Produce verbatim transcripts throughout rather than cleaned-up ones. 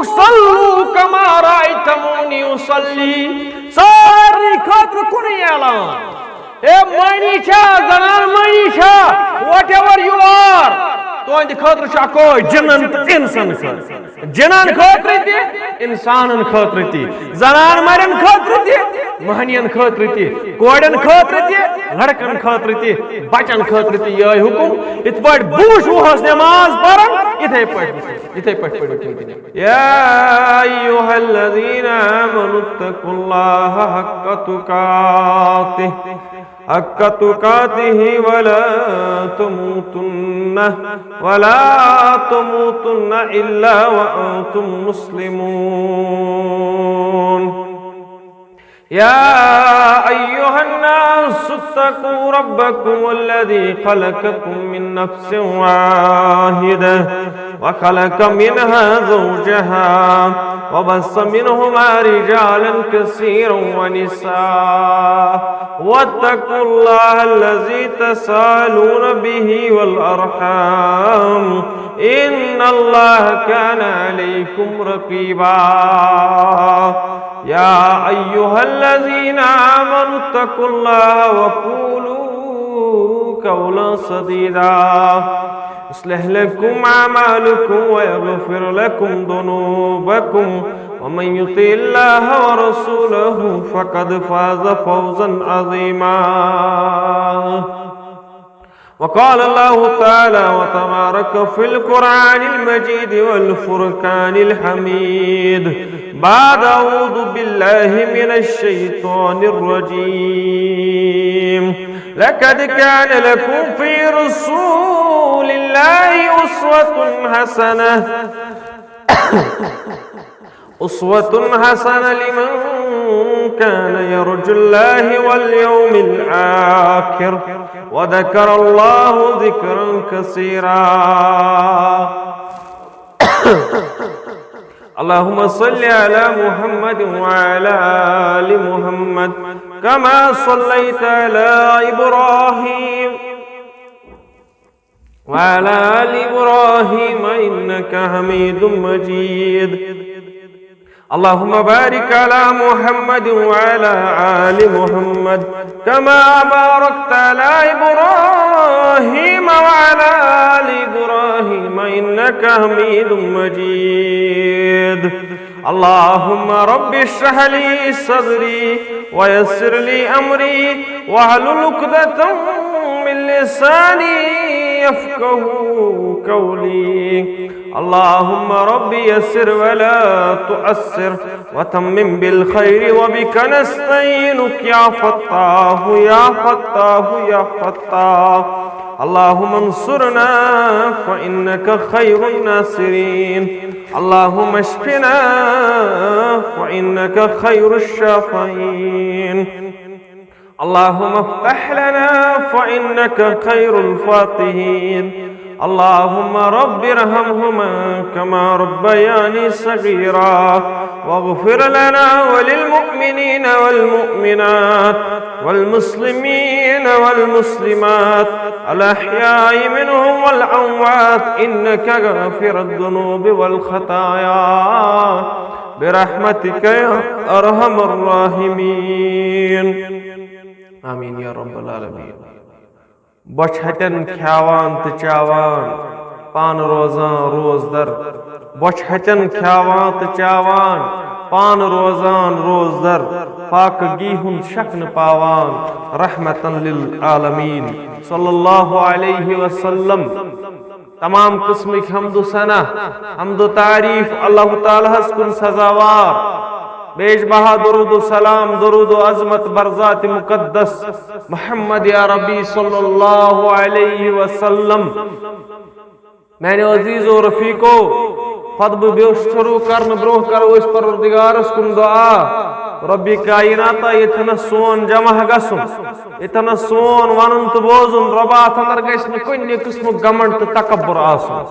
صلوا كما رأيتموني أصلي۔ سارنٕے خٲطرٕ کُنُے اعلان۔ اے مٔہنی چھا، زنان مٔہنی چھا، whatever you are، تُہنٛدِ خٲطرٕ چھُ اکوے، جِنن تہٕ اِنسن خٲطرٕ۔ جِنن خٲطرٕ تہِ، اِنسانن خٲطرٕ تہِ، زنان مَرٮ۪ن خٲطرٕ تہِ، مٔہنِین خٲطرٕ تہِ، کورٮ۪ن خٲطرٕ تہِ، لڑکن خٲطرٕ تہِ، بچن خٲطرٕ تہِ۔ یِہوٚے حُکُم، یِتھ پٲٹھۍ بہٕ وٕچھٕ وُہس نٮ۪ماز پران، یِتھے پٲٹھۍ وٕچھِو، یِتھے پٲٹھۍ پٔرِو تُہۍ تہِ۔ يا أيها الذين آمنوا اتقوا الله حق تقاته، حق تقاته ولا تموتن، ولا تموتن إلا وأنتم مسلمون. يا أيها الناس اتقوا ربكم الذي خلقكم من نفس واحدة وخلق منها زوجها وبث منهما رجالا كثيرا ونساء واتقوا الله الذي تساءلون به والأرحام إن الله كان عليكم رقيبا. يا أيها الذين آمنوا اتقوا الله وقولوا قولا سديدا يصلح لكم أعمالكم ويغفر لكم ذنوبكم ومن يطع الله ورسوله فقد فاز فوزا عظيما. وقال الله تعالى وتبارك في القرآن المجيد والفرقان الحميد بعد أعوذ بالله من الشيطان الرجيم. لقد كان لكم في رسول الله أسوة حسنة أسوة حسنة لمن كان يرجو الله واليوم الآخر وذكر الله ذكرا كثيرا. اللهم صل على محمد وعلى آل محمد كما صليت على إبراهيم وعلى آل إبراهيم إنك حميد مجيد. اللهم بارك على محمد وعلى آل محمد كما باركت على إبراهيم وعلى آل إبراهيم إنك حميد مجيد. اللهم رب اشرح لي صدري ويسر لي أمري واحلل عقدة من لساني يفقه قولي. اللهم رب يسر ولا تعسر وتمم بالخير وبك نستعينك يا فتاح يا فتاح يا فتاح. اللهم انصرنا فإنك خير الناصرين. اللهم اشفنا فإنك خير الشافين. اللهم افتح لنا فإنك خير الفاتحين. اللهم رب ارحمهما كما ربياني صغيرا واغفر لنا وللمؤمنين والمؤمنات والمسلمين والمسلمات الأحياء منهم والأموات إنك غافر الذنوب والخطايا برحمتك يا أرحم الراحمين. آمين يا رب العالمين. بۄچھِ ہتٮ۪ن کھیاوان تہٕ چاوان، پانہٕ روزان روزدر۔ بۄچھِ ہتٮ۪ن کھیاوان تہٕ چاوان، پانہٕ روزان روزدر۔ پاکگی ہُنٛد شک نہٕ پاوان، رحمتاً للعالمین صلی اللہ علیہ وسلم۔ تمام قسمٕکۍ حمد و ثنا، حمد و تعریف اللہ تعالیٰ ہس کُن سزاوار۔ بیش بہا درود و سلام، درود و عظمت بر ذات مقدس محمد عربی صلی اللہ علیہ وسلم۔ میانیو عزیزو رفیقو، خطبہٕ بیوٚش شروع کرنہٕ برونٛہہ کرو أسۍ پروردگارس کُن دعا۔ رۄبِ کایناتہ، ییٚتھنس سون جمع گژھُن، ییٚتھنس سون ونُن تہٕ بوزُن، رۄبا، اتھ اندر گژھِ نہٕ کُنہِ قٕسمُک گمنڈ تہٕ تکبر آسُن۔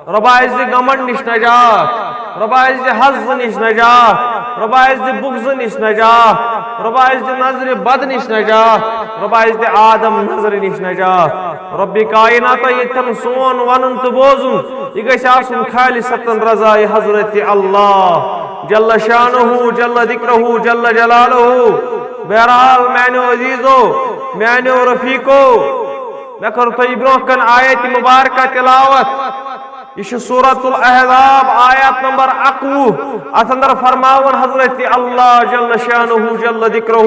رۄبا، اسہِ دِ گمنڈ نِش نجات، رۄبا، اسہِ دِ حظ نِش نجات، رۄبا، اسہِ دِ بغض نِش نجات، رۄبا، اسہِ دِ نظرِ بد نِش نجات، رۄبا، اسہِ دِ آدم نظرِ نِش نجات۔ رۄبِ کایناتہ، ییٚتھن سون ونُن تہٕ بوزُن، یہِ گژھِ آسُن خالصتاً رضایہِ حضرت اللہ جل شانہ، جل ذکرہ، جل جلالہ۔ بہرحال، میانیو عزیزو، میانیو رفیقو، مےٚ کٔر تۄہہِ برونٛہہ کن آیت مبارکہ تلاوت۔ یہِ چھُ سورۃ الاحزاب، آیت نمبر اکوُہ۔ اتھ اندر فرماوان حضرت اللہ جل شانہ، جل ذکرہ،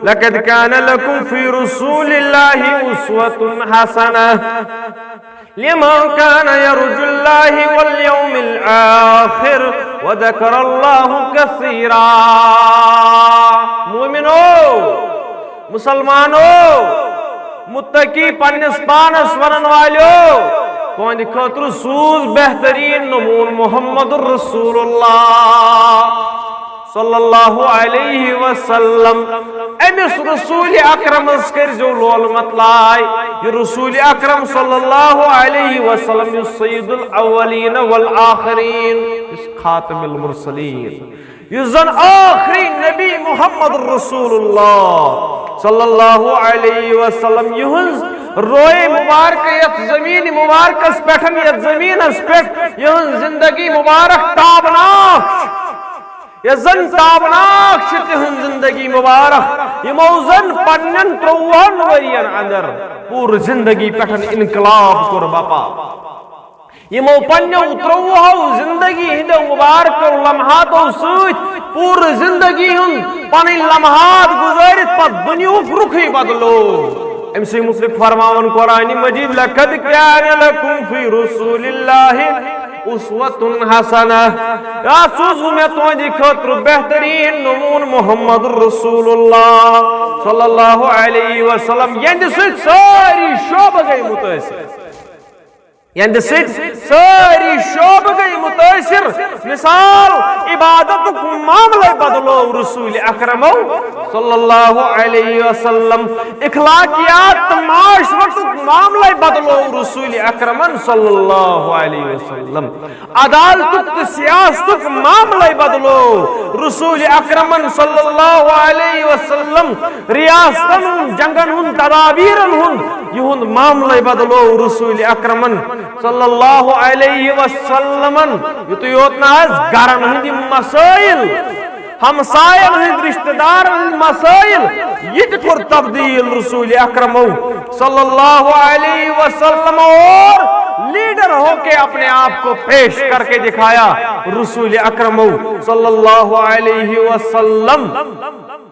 "لقد كان لكم في رسول الله أسوة حسنة لمن كان يرجو الله واليوم الآخر وذكر الله كثيرا"۔ مومنو، مسلمانو، متقی پننس پانس ونن والیو، تہنٛدِ خٲطرٕ سوٗز بہترین نمون محمد رسول اللہ صلی اللہ علیہ وسلم۔ أمِس رسول اکرمس کٔرزیو لول مطلعہ۔ یہِ رسول اکرم صلی اللہ علیہ وسلم، یُس سید الاولین والآخرین، یُس خاتم المرسلین، یُس زن آخری نبی محمد رسول اللہ صلی اللہ علیہ وسلم، یِہٕنٛز روئے مبارکہ یتھ زمین مبارکس پٮ۪ٹھ، یتھ زمینس پٮ۪ٹھ یِہٕنٛز زندگی مبارک تابناک چھِ، یۄس زن تابناک چھِ تِہٕنٛز زندگی مبارک، یِمو زن پننٮ۪ن ترٛۆوُہن ؤرین اندر پوٗرٕ زندگی پٮ۪ٹھ انقلاب کوٚر بپا۔ یِمو پننیو ترٛۆوُہو زندگی ہٕنٛدیو مبارکو لمحاتو سۭتۍ پوٗرٕ زندگی ہُنٛد پنٕنۍ لمحات گُزٲرِتھ پتہٕ دُنیہُک رُخٕے بدلو۔ أمۍ سٕے مُتعلِق فرماوان قرآنِ مجیٖد، "لقد كان لكم في رسول الله أسوة حسنة"۔ یا سوٗزوٕ مےٚ تُہنٛدِ خٲطرٕ بہتریٖن نموٗنہٕ محمد رسول اللہ صلی اللہ علیہ وسلم، یِہنٛدِ سۭتۍ سٲری شعبہٕ گٔے مُتٲثِر۔ یِہنٛدِ سۭتۍ سٲری شعبہٕ گٔے مُتٲثِر۔ مثال، عبادتُک معاملے بدلو رسول اکرمو صلی اللہ علیہ وسلم۔ اخلاقیات تہٕ معاشرتُک معاملے بدلو رسول اکرمن صلی اللہ علیہ وسلم۔ عدالتُک تہٕ سیاستُک معاملے بدلو رسول اکرمن صلی اللہ علیہ وسلم۔ ریاستن ہُنٛد، جنگن ہُنٛد، تدابیرن ہُنٛد، یِہُنٛد معاملے بدلو رسول اکرمن صلی اللہ علیہ وسلمن۔ یُتُے یوت نہٕ حظ، گرن ہٕنٛدۍ مسٲیل، ہمساین ہٕنٛدۍ، رشتہ دارن ہٕنٛدۍ مسٲیل، یہِ تہِ کوٚر تبدیل رسول اکرمو صلی اللہ علیہ وسلم۔ اور لیڈر ہو کے اپنے آپ کو پیش کر کے دکھایا رسول اکرمو صلی اللہ علیہ وسلم۔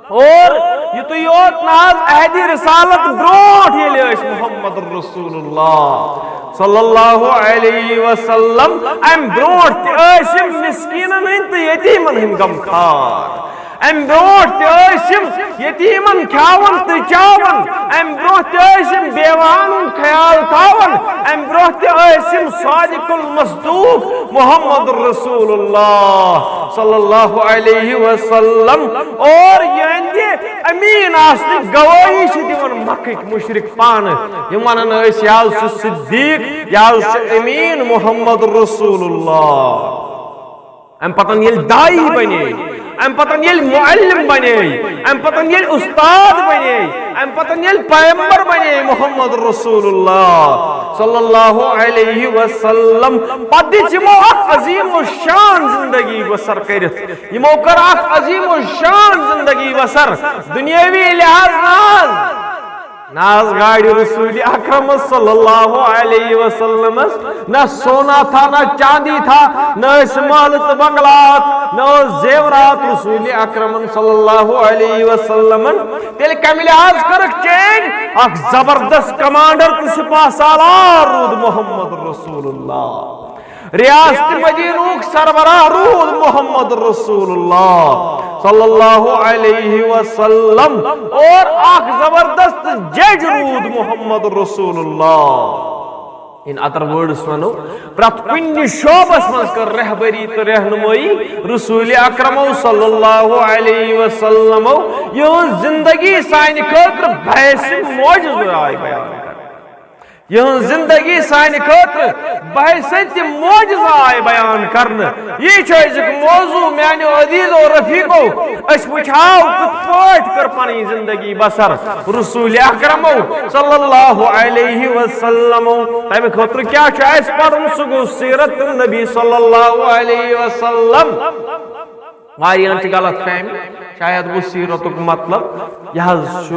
اور یُتُے یوت نہٕ حظ، عہدِ رسالت برونٛٹھ ییٚلہِ ٲسۍ محمد رسول اللہ صلی اللہ علیہ وسلم، امہِ برونٛٹھ تہِ ٲسۍ یِم مسکیٖنن ہٕنٛدۍ تہٕ یتیٖمن ہٕنٛدۍ غمخار۔ امہِ برونٛٹھ تہِ ٲسۍ یِم یتیٖمن کھیاوان تہٕ چاوان۔ امہِ برونٛہہ تہِ ٲسۍ یِم بیوان ہُنٛد خیال تھاوان۔ امہِ برونٛہہ تہِ ٲسۍ یِم صادق المصدوق محمد رسول اللہ صلی اللہ علیہ وسلم۔ اور یِہنٛدِ امین آسنٕچ گوٲہی چھِ دِوان مکٕکۍ مشرک پانہٕ۔ یِم ونان ٲسۍ، "یہِ حظ چھُ صدیق، یہِ حظ چھُ امین محمد رسول اللہ۔" امہِ پتن ییٚلہِ داعی بنے، امہِ پتن ییٚلہِ معلم بنے، امہِ پتن ییٚلہِ استاد بنے، امہِ پتن ییٚلہِ پیغمبر بنے محمد رسول اللہ صلی اللہ علیہ وسلم، پتہٕ دِژ یِمو اکھ عظیم الشان زندگی بسر کٔرِتھ۔ یِمو کٔر اکھ عظیم الشان زندگی بسر۔ دنیاوی لحاظ نہ حظ، نہ حظ گاڑِ رسول اکرم صلی اللہ علیہ وسلمس، نہ سونا تھا، نہ چاندی تھا، نہ ٲسۍ محلہٕ تہٕ بنگلات، نہ اوس زیورات رسول اکرمن صلی اللہ علیہ وسلمن۔ تیٚلہِ کمہِ لحاظ کٔرٕکھ چینج؟ اکھ زبردست کمانڈر تہٕ سپاہ سالار روٗد محمد رسول اللہ۔ ریاست مدینہُک سربراہ روٗد محمد رسول اللہ صلی اللہ علیہ وسلم، اور اکھ زبردست جج روٗد محمد رسول اللہ۔ In other words ونو، پرٛٮ۪تھ کُنہِ شعبس منٛز کٔر رہبری تہٕ رہنمٲیی رسول اکرمو صلی اللہ علیہ وسلمو۔ یِہٕنٛز زندگی سانہِ خٲطرٕ بحیث معجزٕ آیہِ بیان کرنہٕ۔ یِہٕنٛز زندگی سانہِ خٲطرٕ بحیثیت معجزٕ آیہِ بیان کرنہٕ۔ یہِ چھُ أزیُک موضوع میانیو عزیزو رفیقو۔ أسۍ وٕچھو کِتھ پٲٹھۍ کٔر پنٕنۍ زندگی بسر رسول اکرمو صلی اللہ علیہ وسلمو۔ تمہِ خٲطرٕ کیٛاہ چھُ اَسہِ پرُن؟ سُہ گوٚو سیرت النبی صلی اللہ علیہ وسلم۔ واریاہن چھِ غلط فہمی، شاید گوٚو سیرتُک مطلب یہِ حظ چھُ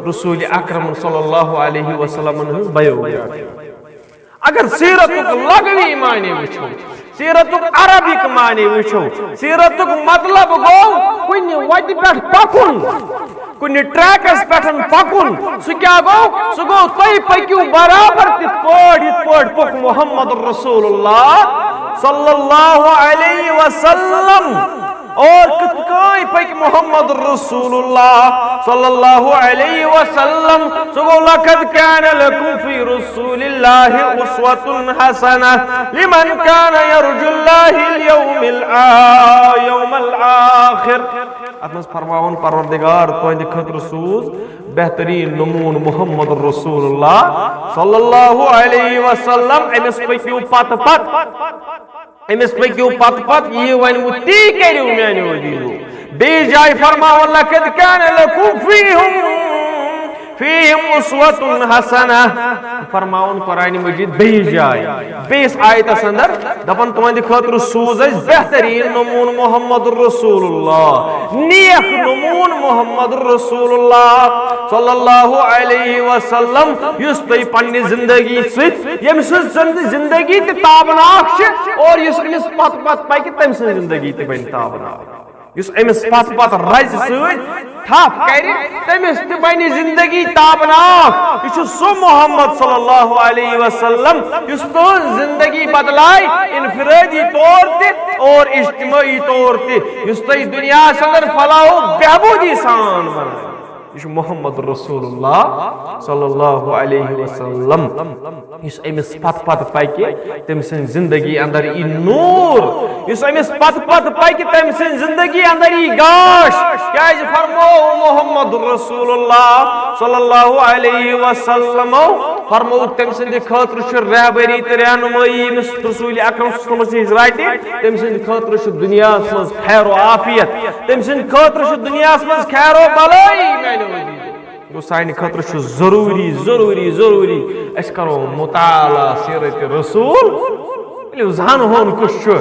رسول اکرم صلی اللہ علیہ وسلمن ہٕنٛز biography۔ اگر سیرتُک لغوی معنی وٕچھو، سیرتُک عربک معنی وٕچھو، سیرتُک مطلب گوٚو کُنہِ وتہِ پٮ۪ٹھ پکُن، کُنہِ ٹریکس پٮ۪ٹھ پکُن۔ سُہ کیٛاہ گوٚو؟ سُہ گوٚو تُہۍ پٔکِو برابر تِتھ پٲٹھۍ یِتھ پٲٹھۍ پوٚک محمد رسول اللہ صلی اللہ علیہ وسلم۔ اور کِتھ کٔنۍ پٔکۍ محمد رسول اللہ صلی اللہ علیہ وسلم؟ سُہ گوٚو، لقد كان لكم في رسول الله أسوة حسنة لمن كان يرجو الله اليوم الآ-، يوم الآخر۔ اتھ منٛز فرماوان پروردگار، تُہنٛدِ خٲطرٕ سوٗز بہتریٖن نموٗنہٕ محمد رسول اللہ صلی اللہ علیہ وسلم۔ أمِس پٔکِو پتہٕ پتہٕ، أمِس پٔکِو پتہٕ پتہٕ، یہِ ونوٕ تی کٔرِو میانیو عزیزو۔ بیٚیِس جایہِ فرماوان، لقد كان لكم فيهم فيهم أسوة حسنة۔ فرماوان قرآن مجید بیٚیِس جایہِ، بیٚیِس آیتس اندر، دپان، تُہنٛدِ خٲطرٕ سوٗز اَسہِ بہتریٖن نموٗنہٕ محمد رسول اللہ، نیک نموٗنہٕ محمد رسول اللہ صلی اللہ علیہ وسلم، یُس تُہۍ پننہِ زندگی سۭتۍ، ییٚمہِ سٕنٛز زند-، زندگی تہِ تابناک چھِ اور یُس أمِس پتہٕ پتہٕ پکہِ، تٔمۍ سٕنٛز زندگی تہِ بنہِ تابناک۔ یُس أمِس پتہٕ پتہٕ رزِ سۭتۍ تھپھ کرِ، تٔمِس تہِ بنہِ زندگی تابناک۔ یہِ چھُ سُہ محمد صلی اللہ علیہ وسلم یُس تُہنٛز زندگی بدلایہِ انفرادی طور تہِ اور اجتماعی طور تہِ، یُس تُہۍ دُنیاہس اندر فلاح و بہبودی سان بنایہِ۔ یہِ چھُ محمد رسول اللہ صلی اللہ علیہ وسلم۔ یُس أمِس پتہٕ پتہٕ پکہِ، تٔمۍ سٕنٛز زندگی اندر یی نوٗر۔ یُس أمِس پتہٕ پتہٕ پکہِ، تٔمۍ سٕنٛز زندگی اندر یی گاش۔ کیازِ فرموو محمد رسول اللہ صلی اللہ علیہ وسلمو؟ فرمووُکھ، تٔمۍ سٕنٛدِ خٲطرٕ چھُ رہبری تہٕ رہنمٲیی، ییٚمِس رسول اکرم صلی اللہ علیہ وسلم سٕنٛز رٹہِ، تٔمۍ سٕنٛدِ خٲطرٕ چھُ دُنیاہَس منٛز خیر و عافیت، تٔمۍ سٕنٛدِ خٲطرٕ چھُ دُنیاہَس منٛز خیر و بلٲیی، میانیو عزیزو۔ گوٚو سانہِ خٲطرٕ چھُ ضروٗری، ضروٗری، ضروٗری أسۍ کرو مطالعہ سیرت رسول۔ ؤلِو زانہون کُس چھُ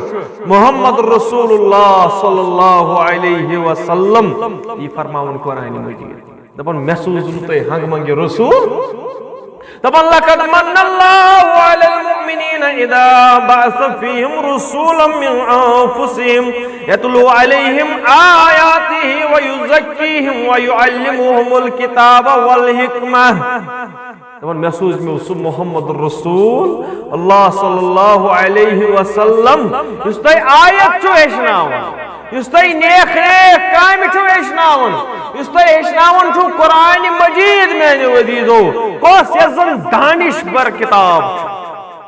محمد رسول اللہ صلی اللہ علیہ وسلم۔ یہِ فرماوُن قرآن مجید۔ دپان، مےٚ سوٗزوٕ تۄہہِ ہنٛگہٕ منٛگہٕ رسول۔ دپان، لقد من الله على المؤمنين إذا بعث فيهم رسولا من أنفسهم يتلو عليهم آياته ويزكيهم ويعلمهم الكتاب والحكمة۔ دپان، مےٚ سوٗز مےٚ سُہ محمد رسول اللہ صلی اللہ علیہ وسلم، یُس تۄہہِ آیت چھُ ہیٚچھناوان، یُس تۄہہِ نیک نیک کامہِ چھُ ہیٚچھناوان، یُس تۄہہِ ہیٚچھناوان چھُ قرآن مجید، میانیو عزیزو، کۄس یۄس زن دانشور کتاب چھِ،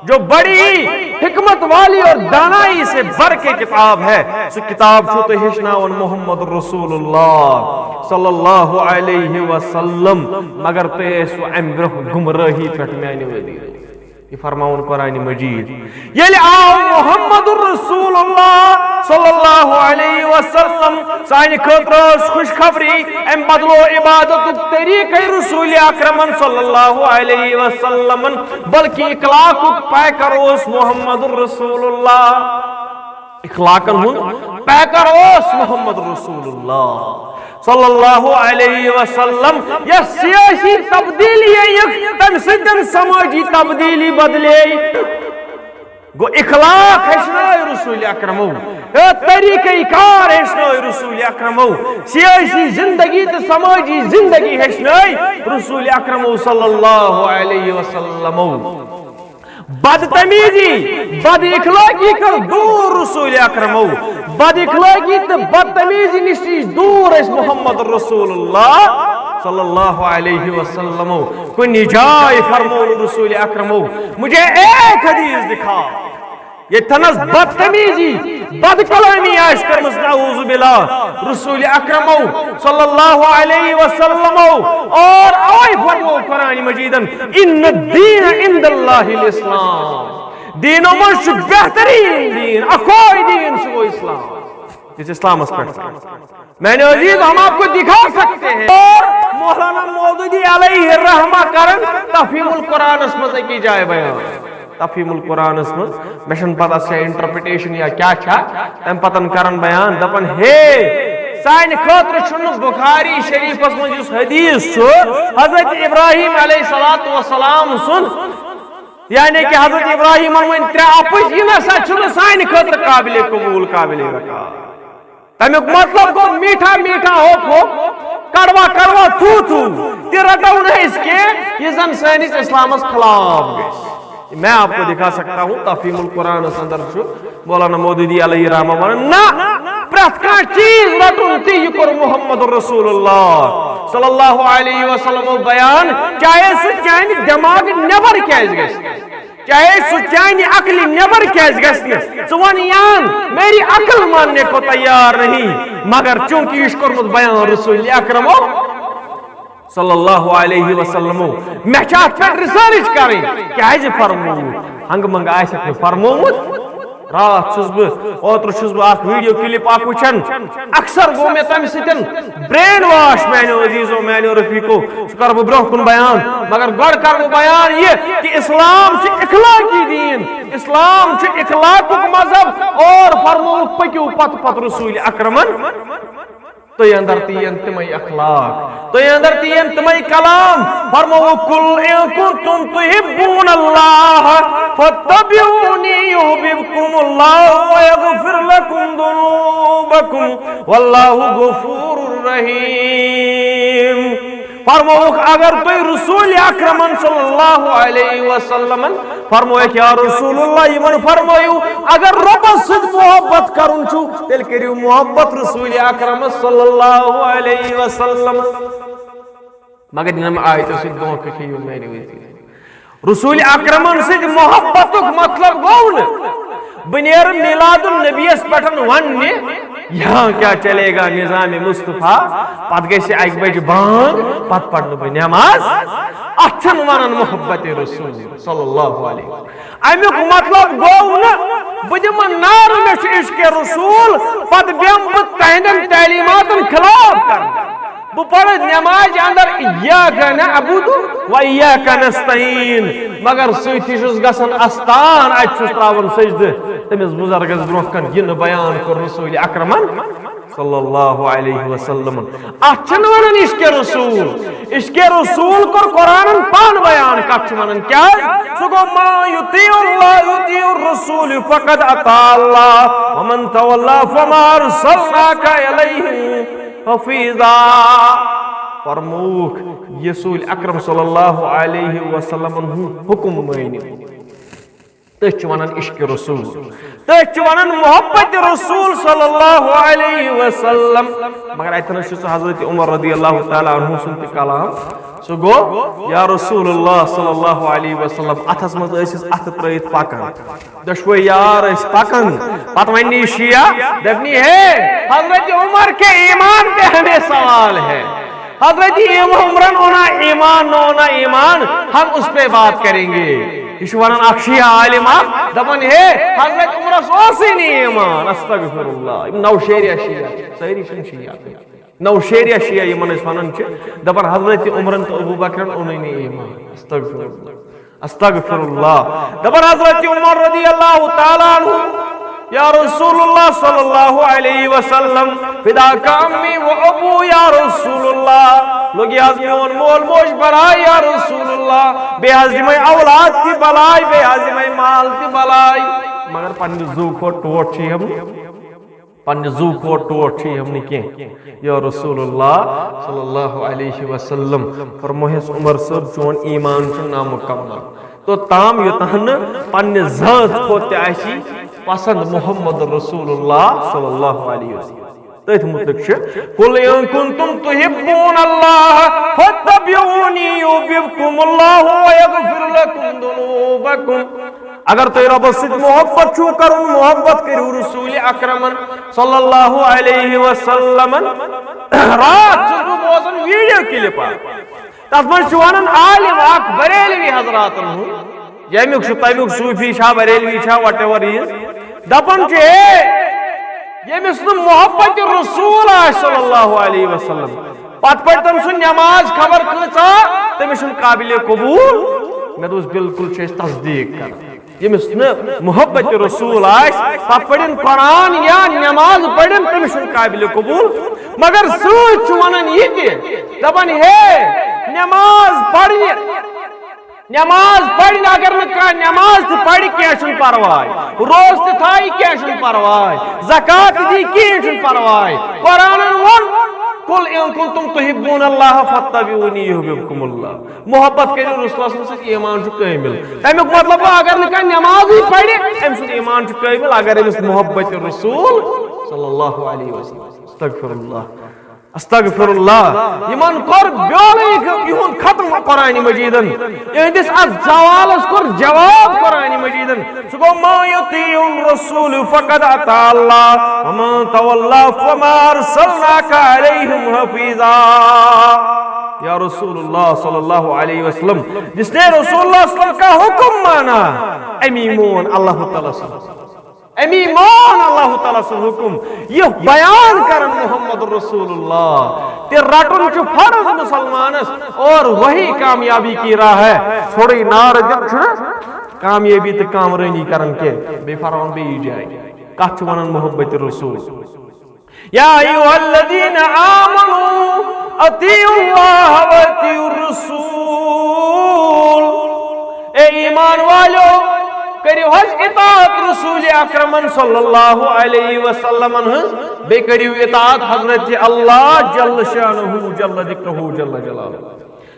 جو بڑی حکمت والی اور دانائی سے بھر کے کتاب ہے، سُہ کتاب چھُ تۄہہِ ہیٚچھناوان محمد رسول اللہ صلی اللہ علیہ وسلم، مگر تُہۍ ٲسِو امہِ برونٛہہ گمراہی پٮ۪ٹھ، میانیو عزیزو۔ یہِ فرماوُن قرآن مجید۔ ییٚلہِ آو محمد رسول اللہ صلی اللہ علیہ وسلم سانہِ خٲطرٕ ٲس خوشخبری، أمۍ بدلو عبادتُک طریٖقے رسول اکرمن صلی اللہ علیہ وسلمن، بلکہ اخلاقُک پیکر اوس محمد رسول اللہ۔ اخلاقن ہُنٛد پیکر اوس محمد رسول اللہ صلی اللہ علیہ وسلم۔ یۄس سیٲسی تبدیٖلی یِیہِ، تَمہِ سۭتۍ سمٲجی تبدیٖلی بدلے۔ گوٚو اخلاق ہیٚچھنٲے رسول اکرمو، ہے طریقہ کار ہیٚچھنٲے رسول اکرمو، سیٲسی زندگی تہٕ سمٲجی زندگی ہیٚچھنٲے رسول اکرمو صلی اللہ علیہ وسلمو۔ بدتمیزی، بد اخلاقی کٔر دوٗر رسول اکرمو۔ بد اخلاقی تہٕ بدتمیزی نِش دوٗر ٲسۍ محمد رسول اللہ۔ صلی اللہ علیہ وسلم، کُنہِ جایہِ فرموو نہٕ رسول اکرمو، مجھے ایک حدیث دکھا۔ ییٚتہِ تھنس بدتمیزی، بدکلامی آسہِ کٔرمٕژ، نعوذ باللہ، رسول اکرمو صلی اللہ علیہ وسلمو۔ اور اوے فرموو قرآن مجیدن، ان الدین عند اللہ الاسلام۔ دینو منٛز چھُ بہتریٖن دیٖن، اکوے دیٖن، سُہ گوٚو اسلام۔ یُس اسلامس پٮ۪ٹھ۔ میانہِ عزیز، ہم آپ کو دکھا سکتے ہیں۔ اور مولانا مودودی علیہ الرحمہ کرن تفہیم القرآنس منٛز أکِس جایہِ بیان۔ تفہیم القرآنس منٛز، مےٚ چھَنہٕ پتہ سۄ انٹرپریٹیشن یا کیٛاہ چھا، تَمہِ پتن کرن بیان، دپان، ہے، سانہِ خٲطرٕ چھُنہٕ بخاری شریفس منٛز یُس حدیث چھُ حضرت ابراہیم علیہ الصلوۃ والسلام سُنٛد، یعنی کہ حضرت ابراہیمن ؤنۍ ترٛےٚ اپُز، یہِ نسا چھُنہٕ سانہِ خٲطرٕ قابل قبول، قابل رکاب۔ تمیُک مطلب گوٚو میٹھا میٹھا ہوپ ہوپ، کڑوا کڑوا تھو تھو، تہِ رٹو نہٕ أسۍ کینٛہہ، یہِ زن سٲنِس اسلامس خلاف گژھِ۔ میں آپ کو دکھا سکتا ہوں، تفہیم القرآن اندر چھُ مولانا مودودی علیہ رحمہ ونان، نہ، پرٛٮ۪تھ کانٛہہ چیٖز رٹُن تہِ، یہِ کوٚر محمد رسول اللہ صلی اللہ علیہ وسلم بیان، چاہے سُہ چانہِ دٮ۪ماغ نٮ۪بر کیازِ گژھِ۔ چاہے سُہ چانہِ عقلہِ نٮ۪بر کیازِ گژھِ نہٕ، ژٕ وَن یان، میری عقل ماننے کو تیار نہیں، مگر چونکہ یہِ چھُ کوٚرمُت بیان رسول اکرمو صلی اللہ علیہ وسلمو، مےٚ چھِ اَتھ پٮ۪ٹھ ریسرچ کَرٕنۍ، کیازِ فرمووُکھ؟ ہنٛگہٕ منٛگہٕ آسٮ۪کھ نہٕ فرموومُت۔ راتھ چھُس بہٕ، اوترٕ چھُس بہٕ اکھ ویڈیو کلپ اکھ وٕچھان، اکثر گوٚو مےٚ تَمہِ سۭتۍ برین واش، میانیو عزیزو، میانیو رفیقو۔ سُہ کرٕ بہٕ برونٛہہ کُن بیان، مگر گۄڈٕ کرٕ بہٕ بیان یہِ کہِ اسلام چھُ اخلاقی دین، اسلام چھُ اخلاقُک مذہب، اور فرمووُکھ، پٔکِو پتہٕ پتہٕ رسول اکرمن، تُہۍ اندر تہِ یِن تِمے اخلاق، تُہۍ اندر تہِ یِن تِمے کلام۔ فرمووُکھ، قل ان کنتم تحبون اللہ فاتبعونی یحببکم اللہ ویغفر لکم ذنوبکم واللہ غفور رحیم۔ فرمووُکھ، اگر تُہۍ رسول اکرمن صلی اللہ علیہ وسلمن فرمووُکھ، یا رسول اللہ، یِمن فرمٲیِو، اگر رۄبس سۭتۍ محبت کرُن چھُ، تیٚلہِ کٔرِو محبت رسول اکرمس صلی اللہ علیہ وسلم۔ مگر یِم آیتو سۭتۍ دھوکہٕ کھیٚیِو میانہِ وِزِ۔ رسول اکرمن سۭتۍ محبتُک مطلب گوٚو نہٕ بہٕ نیرٕ میلاد النبیَس پٮ۪ٹھ وننہِ، یہاں کیا چلے گا نظام مصطفیٰ، پتہٕ گژھِ اکہِ بجہِ بانگ، پتہٕ پرنہٕ بہٕ نماز۔ اتھ چھِنہٕ ونان محبت رسول صلی اللہ علیہ وسلم۔ امیُک مطلب گوٚو نہٕ بہٕ دِمہٕ نعرٕ مےٚ چھُ عشق رسول، پتہٕ بیٚہمہٕ بہٕ تہنٛدٮ۪ن تعلیماتن خلاف کرنہٕ۔ بہٕ پرٕ نمازِ اندر ایاک نعبد و ایاک نستعین، مگر سۭتی چھُس گژھان استان، اتہِ چھُس تراوان سجدٕ تٔمِس بزرگس برونٛہہ کن۔ یہِ نہٕ بیان کوٚر رسول اکرمن صلی اللہ علیہ وسلم۔ اتھ چھِنہٕ ونان عشق رسول۔ عشق رسول کوٚر قرآنن پانہٕ بیان۔ کتھ چھُ ونان؟ کیازِ؟ سُہ گوٚو، ما یطیع اللہ یطیع الرسول فقد اطاع اللہ ومن تولی فما ارسلناک علیہم حفیظا۔ فرمووُکھ، رسول اکرم صلی اللہ علیہ وسلمن ہُنٛد حکم مٲنِو۔ تٔتھۍ چھِ ونان عشق رسول، تٔتھۍ چھِ ونان محبت رسول صلی اللہ علیہ وسلم۔ مگر اتہِ نس چھُ سُہ حضرت عمر رضی اللہ تعالیٰ عنہ سُنٛد تہِ کلام۔ سُہ گوٚو، یا رسول اللہ صلی اللہ علیہ وسلم، اتھس منٛز ٲسۍ أسۍ اتھٕ ترٲیِتھ پکان۔ دۄشوے یار ٲسۍ پکان۔ پتہٕ ونہِ شیعہ، دپنی، ہے، حضرت عمر کے ایمان پہ ہمیں سوال ہے۔ حضرت عمرن اونا ایمان نہ اونا ایمان، ہم اس پہ بات کریں گے۔ یہِ چھُ ونان اکھ شیعہ عالم اکھ، دپان، ہے، حضرت عمرس اوسُے نہٕ ایمان۔ استغفر اللہ۔ یِم نوشیریا شیعہ چھِ، سٲری چھِنہٕ شیعہ۔ نوشیریا شیعہ یِمن أسۍ ونان چھِ، دپان حضرت عمرن تہٕ ابو بکرن اوٚنُے نہٕ ایمان۔ استغفر اللہ۔ استغفر اللہ۔ دپان حضرت عمر رضی اللہ تعالیٰ عنہ، یا رسول اللہ صلی اللہ علیہ وسلم، فداک امی و ابو یا رسول اللہ۔ لوٚگ یہِ حظ میون مول موج بلاے یا رسول اللہ، بیٚیہِ حظ یِمے اولاد تہِ بلاے، بیٚیہِ حظ یِمے مال تہِ بلاے۔ مگر پننہِ زُو کھۄتہٕ ٹوٹھ چھِ یِم۔ پننہِ زُو کھۄتہٕ ٹوٹھ چھِ یِم نہٕ کینٛہہ۔ یا رسول اللہ صلی اللہ علیہ وسلم، فرموہس، عمر صٲب، چون ایمان چھُ نامکمل۔ توٚتام یوٚتام نہٕ پننہِ ذات کھۄتہٕ تہِ آسی پسند محمد رسول اللہ صلی اللہ علیہ وسلم۔ تٔتھۍ مُتعلِق چھُ، "قل ان کنتم تحبون اللہ فاتبعونی یحببکم اللہ ویغفر لکم ذنوبکم۔" اگر تُہۍ رۄبس سۭتۍ محبت چھُو کرُن، محبت کٔرِو رسول اکرمن صلی اللہ علیہ وسلمن۔ راتھ چھُس بہٕ بوزان ویڈیو کلپ اکھ، تتھ منٛز چھُ ونان عالم اکھ بریلوی حضراتن ہُنٛد، ییٚمیُک چھُ، تمیُک صوفی چھا، بریلوی چھا، whatever he is، دپان چھُ، ہے، ییٚمِس نہٕ محبت رسول آسہِ صلی اللہ علیہ وسلم، پتہٕ پرِ تٔمۍ سُنٛد نماز خبر کۭژاہ، تٔمِس چھُنہٕ قابل قبول۔ مےٚ دوٚپُس، بالکل چھِ أسۍ تصدیٖق کران۔ ییٚمِس نہٕ محبت رسول آسہِ، پتہٕ پرن قرآن یا نماز پرن، تٔمِس چھُنہٕ قابل قبول۔ مگر سۭتۍ چھُ ونان یہِ تہِ، دپان، ہے، نماز پرنہِ، نماز پرنہِ، اگر نہٕ کانٛہہ نماز تہِ پرِ، کینٛہہ چھُنہٕ پرواے، روزٕ تہِ تھایہِ، کینٛہہ چھُنہٕ پرواے، زکات تہِ دی، کینٛہہ چھُنہٕ پرواے۔ قرآنن ووٚن، "قل ان کنتم تحبون اللہ فاتبعونی یحببکم اللہ۔" محبت کٔرِو رسولس سۭتۍ، ایمان چھُ کٲمِل۔ تمیُک مطلب گوٚو، اگر نہٕ کانٛہہ نمازٕے پرِ، أمۍ سُنٛد ایمان چھُ کٲمِل، اگر أمِس محبت رسول صلی اللہ علیہ وسلم۔ استغفر اللہ، استغفر اللہ۔ یِمن کوٚر بیولے یِہُنٛد ختم قرآن مجیدن۔ یِہنٛدِس اتھ سوالس کوٚر جواب قرآن مجیدن۔ سُہ گوٚو، "ما یطیع الرسول فقد اطاع اللہ، وما تولا فما ارسلناک علیہم حفیظا۔" یا رسول اللہ صلی اللہ علیہ وسلم، جس نے رسول اللہ صلی اللہ علیہ وسلم کا حکم مانا، امی مون اللہ تعالیٰ سُنٛد، امی مون اللہ تعالیٰ سُنٛد حکم، یہِ بیان کرن محمد رسول اللہ۔ تہِ رٹُن چھُ فرض مسلمانس، اور وہی کامیابی کی راہ ہے۔ ژھوٚرُے نعرٕ دیُن چھُنہٕ کامیٲبی تہٕ کامرٲنی کران کینٛہہ۔ بیٚیہِ فرماوان بیٚیہِ جایہِ، کتھ چھُ ونان محبت رسول؟ یا ایھا الذین آمنوا اطیعوا اللہ و اطیعوا الرسول۔ اے ایمان والو، کٔرِو حظ اطاعت رسول اکرمن صلی اللہ علیہ وسلمن ہٕنٛز، بیٚیہِ کٔرِو اطاعت حضرت اللہ جل شانہ، جل ذکرہ، جل جلالہ۔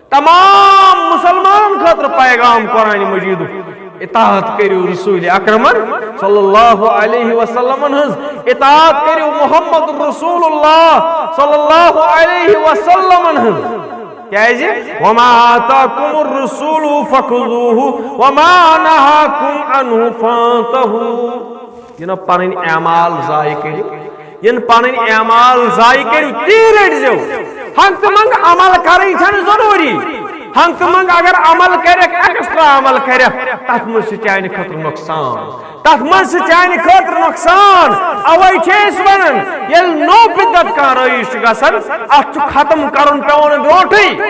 تمام مسلمانن خٲطرٕ پیغام قرآن مجیدُک، اطاعت کٔرِو رسول اکرمن صلی اللہ علیہ وسلمن ہٕنٛز، اطاعت کٔرِو محمد رسول اللہ صلی اللہ علیہ وسلمن ہٕنٛز۔ کیازِ؟ "وما آتاکم الرسول فخذوہ وما نہاکم عنہ فانتہوا۔" یہِ نہ پنٕنۍ اعمال ضایع کٔرِو، یِن پنٕنۍ اعمال ضایع کٔرِو، تی رٔٹۍ زیو۔ ہنگ تہٕ منگ عمل کرٕنۍ چھنہٕ ضروٗری۔ ہنگ تہٕ منگ اگر عمل کرکھ، ایکسٹرا عمل کرکھ، تتھ منٛز چھُ چانہِ خٲطرٕ نۄقصان۔ تتھ منٛز چھُ چانہِ خٲطرٕ نۄقصان۔ اوے چھِ أسۍ ونان، ییٚلہِ نوٚو بدعت کانٛہہ رٲیِج چھُ گژھان، اتھ چھُ ختم کرُن پیوان برونٹھٕے۔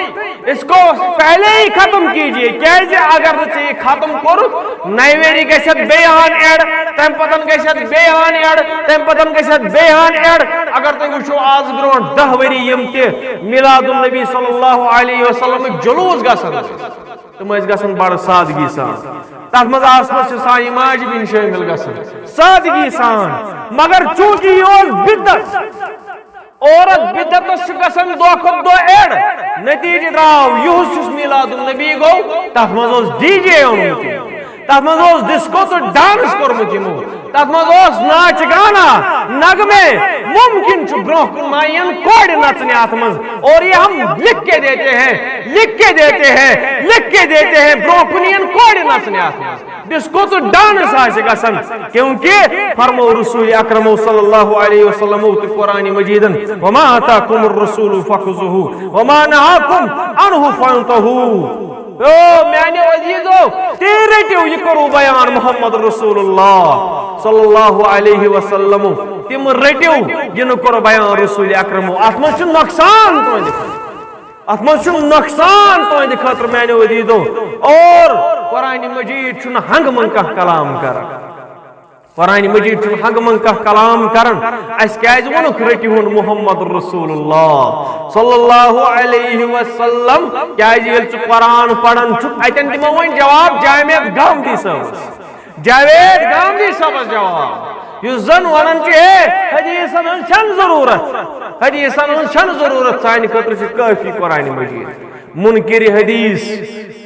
اس کو پہلے ہی ختم کیجیے، کیازِ اگر نہٕ ژےٚ یہِ ختم کوٚرُتھ، نَیہِ ؤری گژھِ اَتھ بیٚیہِ ہان ایڈ، تَمہِ پَتَن گژھِ اَتھ بیٚیہِ ہان ایڈ، تَمہِ پَتَن گژھِ اَتھ بیٚیہِ ہان ایڈ۔ اگر تُہۍ وٕچھِو، آز برونٛٹھ دَہ ؤری یِم تہِ میٖلاد النبی صلی اللہ علیہ وسلمٕکۍ جلوٗس گژھان ٲسۍ، تِم ٲسۍ گژھان بَڑٕ سادگی سان۔ تَتھ منٛز آسہٕ نہٕ سُہ سایہِ ماجہِ بیٚنہِ شٲمِل گژھان، سادگی سان۔ مگر چوٗنٛکہِ یہِ اوس بدعت، عورت بدعتس چھُ گژھان دۄہ کھۄتہٕ دۄہ ایڈ۔ نتیجہٕ درٛاو یُہُس یُس میٖلاد النبی گوٚو، تتھ منٛز اوس ڈی جے اوٚنمُت۔ تتھ منٛز اوس ڈسکو تہٕ ڈانس کوٚرمُت یِمو۔ تتھ منٛز اوس ناچ گانا، نغمے۔ ممکن چھُ برونٛہہ کُن ما یِن کورِ نژنہِ اتھ منٛز۔ اور یہ ہم لکھ کے دیتے ہیں، لکھ کے دیتے ہیں، لکھ کے دیتے ہیں، برونٛہہ کُن یِن کورِ نژنہِ اتھ منٛز۔ ڈسکو تہٕ ڈانس آسہِ گژھان، کیونکہ فرمو رسول اکرمو صلی اللہ علیہ وسلمو تہٕ قرآن مجیدن، "وما آتاکم الرسول فخذوہ وما نہاکم عنہ فانتہوا۔" او میانیو عزیزو، تُہۍ رٔٹِو، یہِ کوٚروٕ بیان محمد رسول اللہ صلی اللہ علیہ وسلمو، تِم رٔٹِو، یہِ نہٕ کوٚر بیان رسول اکرمو۔ اتھ منٛز چھُ نۄقصان تُہنٛدِ خٲطرٕ۔ اتھ منٛز چھُ نۄقصان تُہنٛدِ خٲطرٕ میانیو عزیزو۔ اور قرآن مجید چھُنہٕ ہنگہٕ منٛگہٕ کانٛہہ کلام کران۔ قرآن مجید چھُنہٕ ہنگہٕ منٛگہٕ کانٛہہ کلام کران۔ اسہِ کیازِ ووٚنُکھ رٔٹِہُن محمد رسول اللہ صلی اللہ علیہ وسلم؟ کیازِ ییٚلہِ ژٕ قرآن پران چھُکھ، اتٮ۪ن دِمو وۄنۍ جواب جامعہ گامدی صٲبس۔ جاوید گامدی صٲبس جواب، یُس زن ونان چھُ، ہے، حدیثن ہٕنٛز چھنہٕ ضروٗرت، حدیثن ہٕنٛز چھنہٕ ضروٗرت، سانہِ خٲطرٕ چھُ کٲفی قرآن مجید۔ منکر حدیث،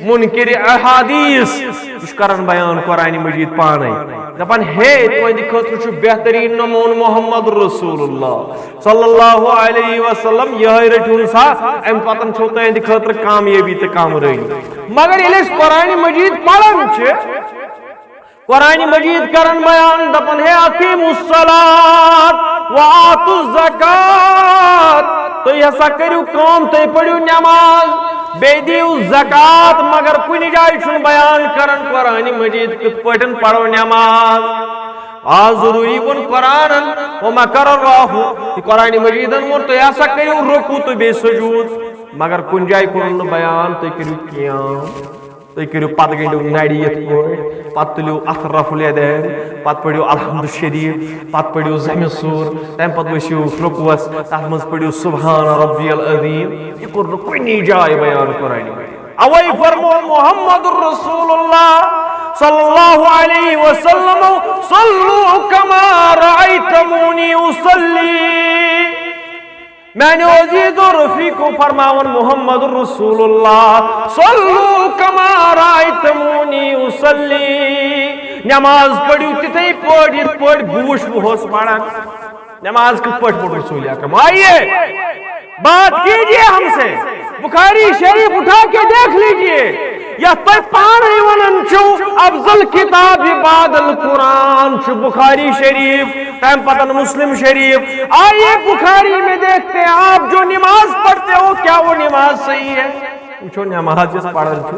منکر احادیث، یہِ چھُ کران بیان قرآن مجید پانے، دپان ہے تُہنٛدِ خٲطرٕ چھُ بہتریٖن نموٗنہٕ محمد رسول اللہ صلی اللہ علیہ وسلم، یہے رٔٹِہُن سا، امہِ پتن چھو تُہنٛدِ خٲطرٕ کامیٲبی تہٕ کامرٲنی۔ مگر ییٚلہِ أسۍ قرآن مجید پران چھِ، قرآن مجید کرن بیان، دپان ہے اقیموا الصلاۃ و آتوا الزکات، تُہۍ ہسا کٔرِو کٲم، تُہۍ پٔرِو نماز، بیٚیہِ دِیِو زکات، مگر کُنہِ جایہِ چھُنہٕ بیان کران قرآن مجید کِتھ پٲٹھۍ پرو نماز۔ آ ضروٗری ووٚن قرآنن، وما کرر راہو، یہِ قرآن مجیدن ووٚن تُہۍ ہسا کٔرِو رکوع تہٕ بیٚیہِ سجود، مگر کُنہِ جایہِ کوٚرُن نہٕ بیان تُہۍ کٔرِو قیام۔ تُہۍ کٔرِو پتہٕ گٔنٛڈِو نرِ یِتھ پٲٹھۍ، پتہٕ تُلِو اتھ رفع الیدین، پتہٕ پٔرِو الحمد شریف، پتہٕ پٔرِو زمِ سور، تمہِ پتہٕ ؤسِو رکوعس، تتھ منٛز پٔرِو سبحان ربی العظیم۔ یہِ کوٚر نہٕ کُنی جایہِ بیان قرآنہِ مجید۔ اوے فرمو محمد رسول اللہ صلی اللہ علیہ وسلم، صلوا کما رأیتمونی اصلی۔ میانیو عزیزو رفیقو، فرماوان محمد رسول اللہ، صلوا کما رأیتمونی اصلی، نماز پٔرِو تِتھے پٲٹھۍ یِتھ پٲٹھۍ بہٕ وٕچھوُہس پران۔ نماز کِتھ پٲٹھۍ پٔر رسول اکرم؟ آئیے بات کیجیے ہم سے، بخاری شریف اٹھا کے دیکھ لیجیے۔ یتھ تُہۍ پانے ونان چھِو افضل کتاب بعد القرآن چھُ بخاری شریف، تمہِ پتن مسلم شریف۔ آئیے بخاری میں دیکھتے ہیں، آپ جو نماز پڑھتے ہو، کیا وہ نماز صحیح ہے؟ وٕچھو نماز یۄس پران چھُ،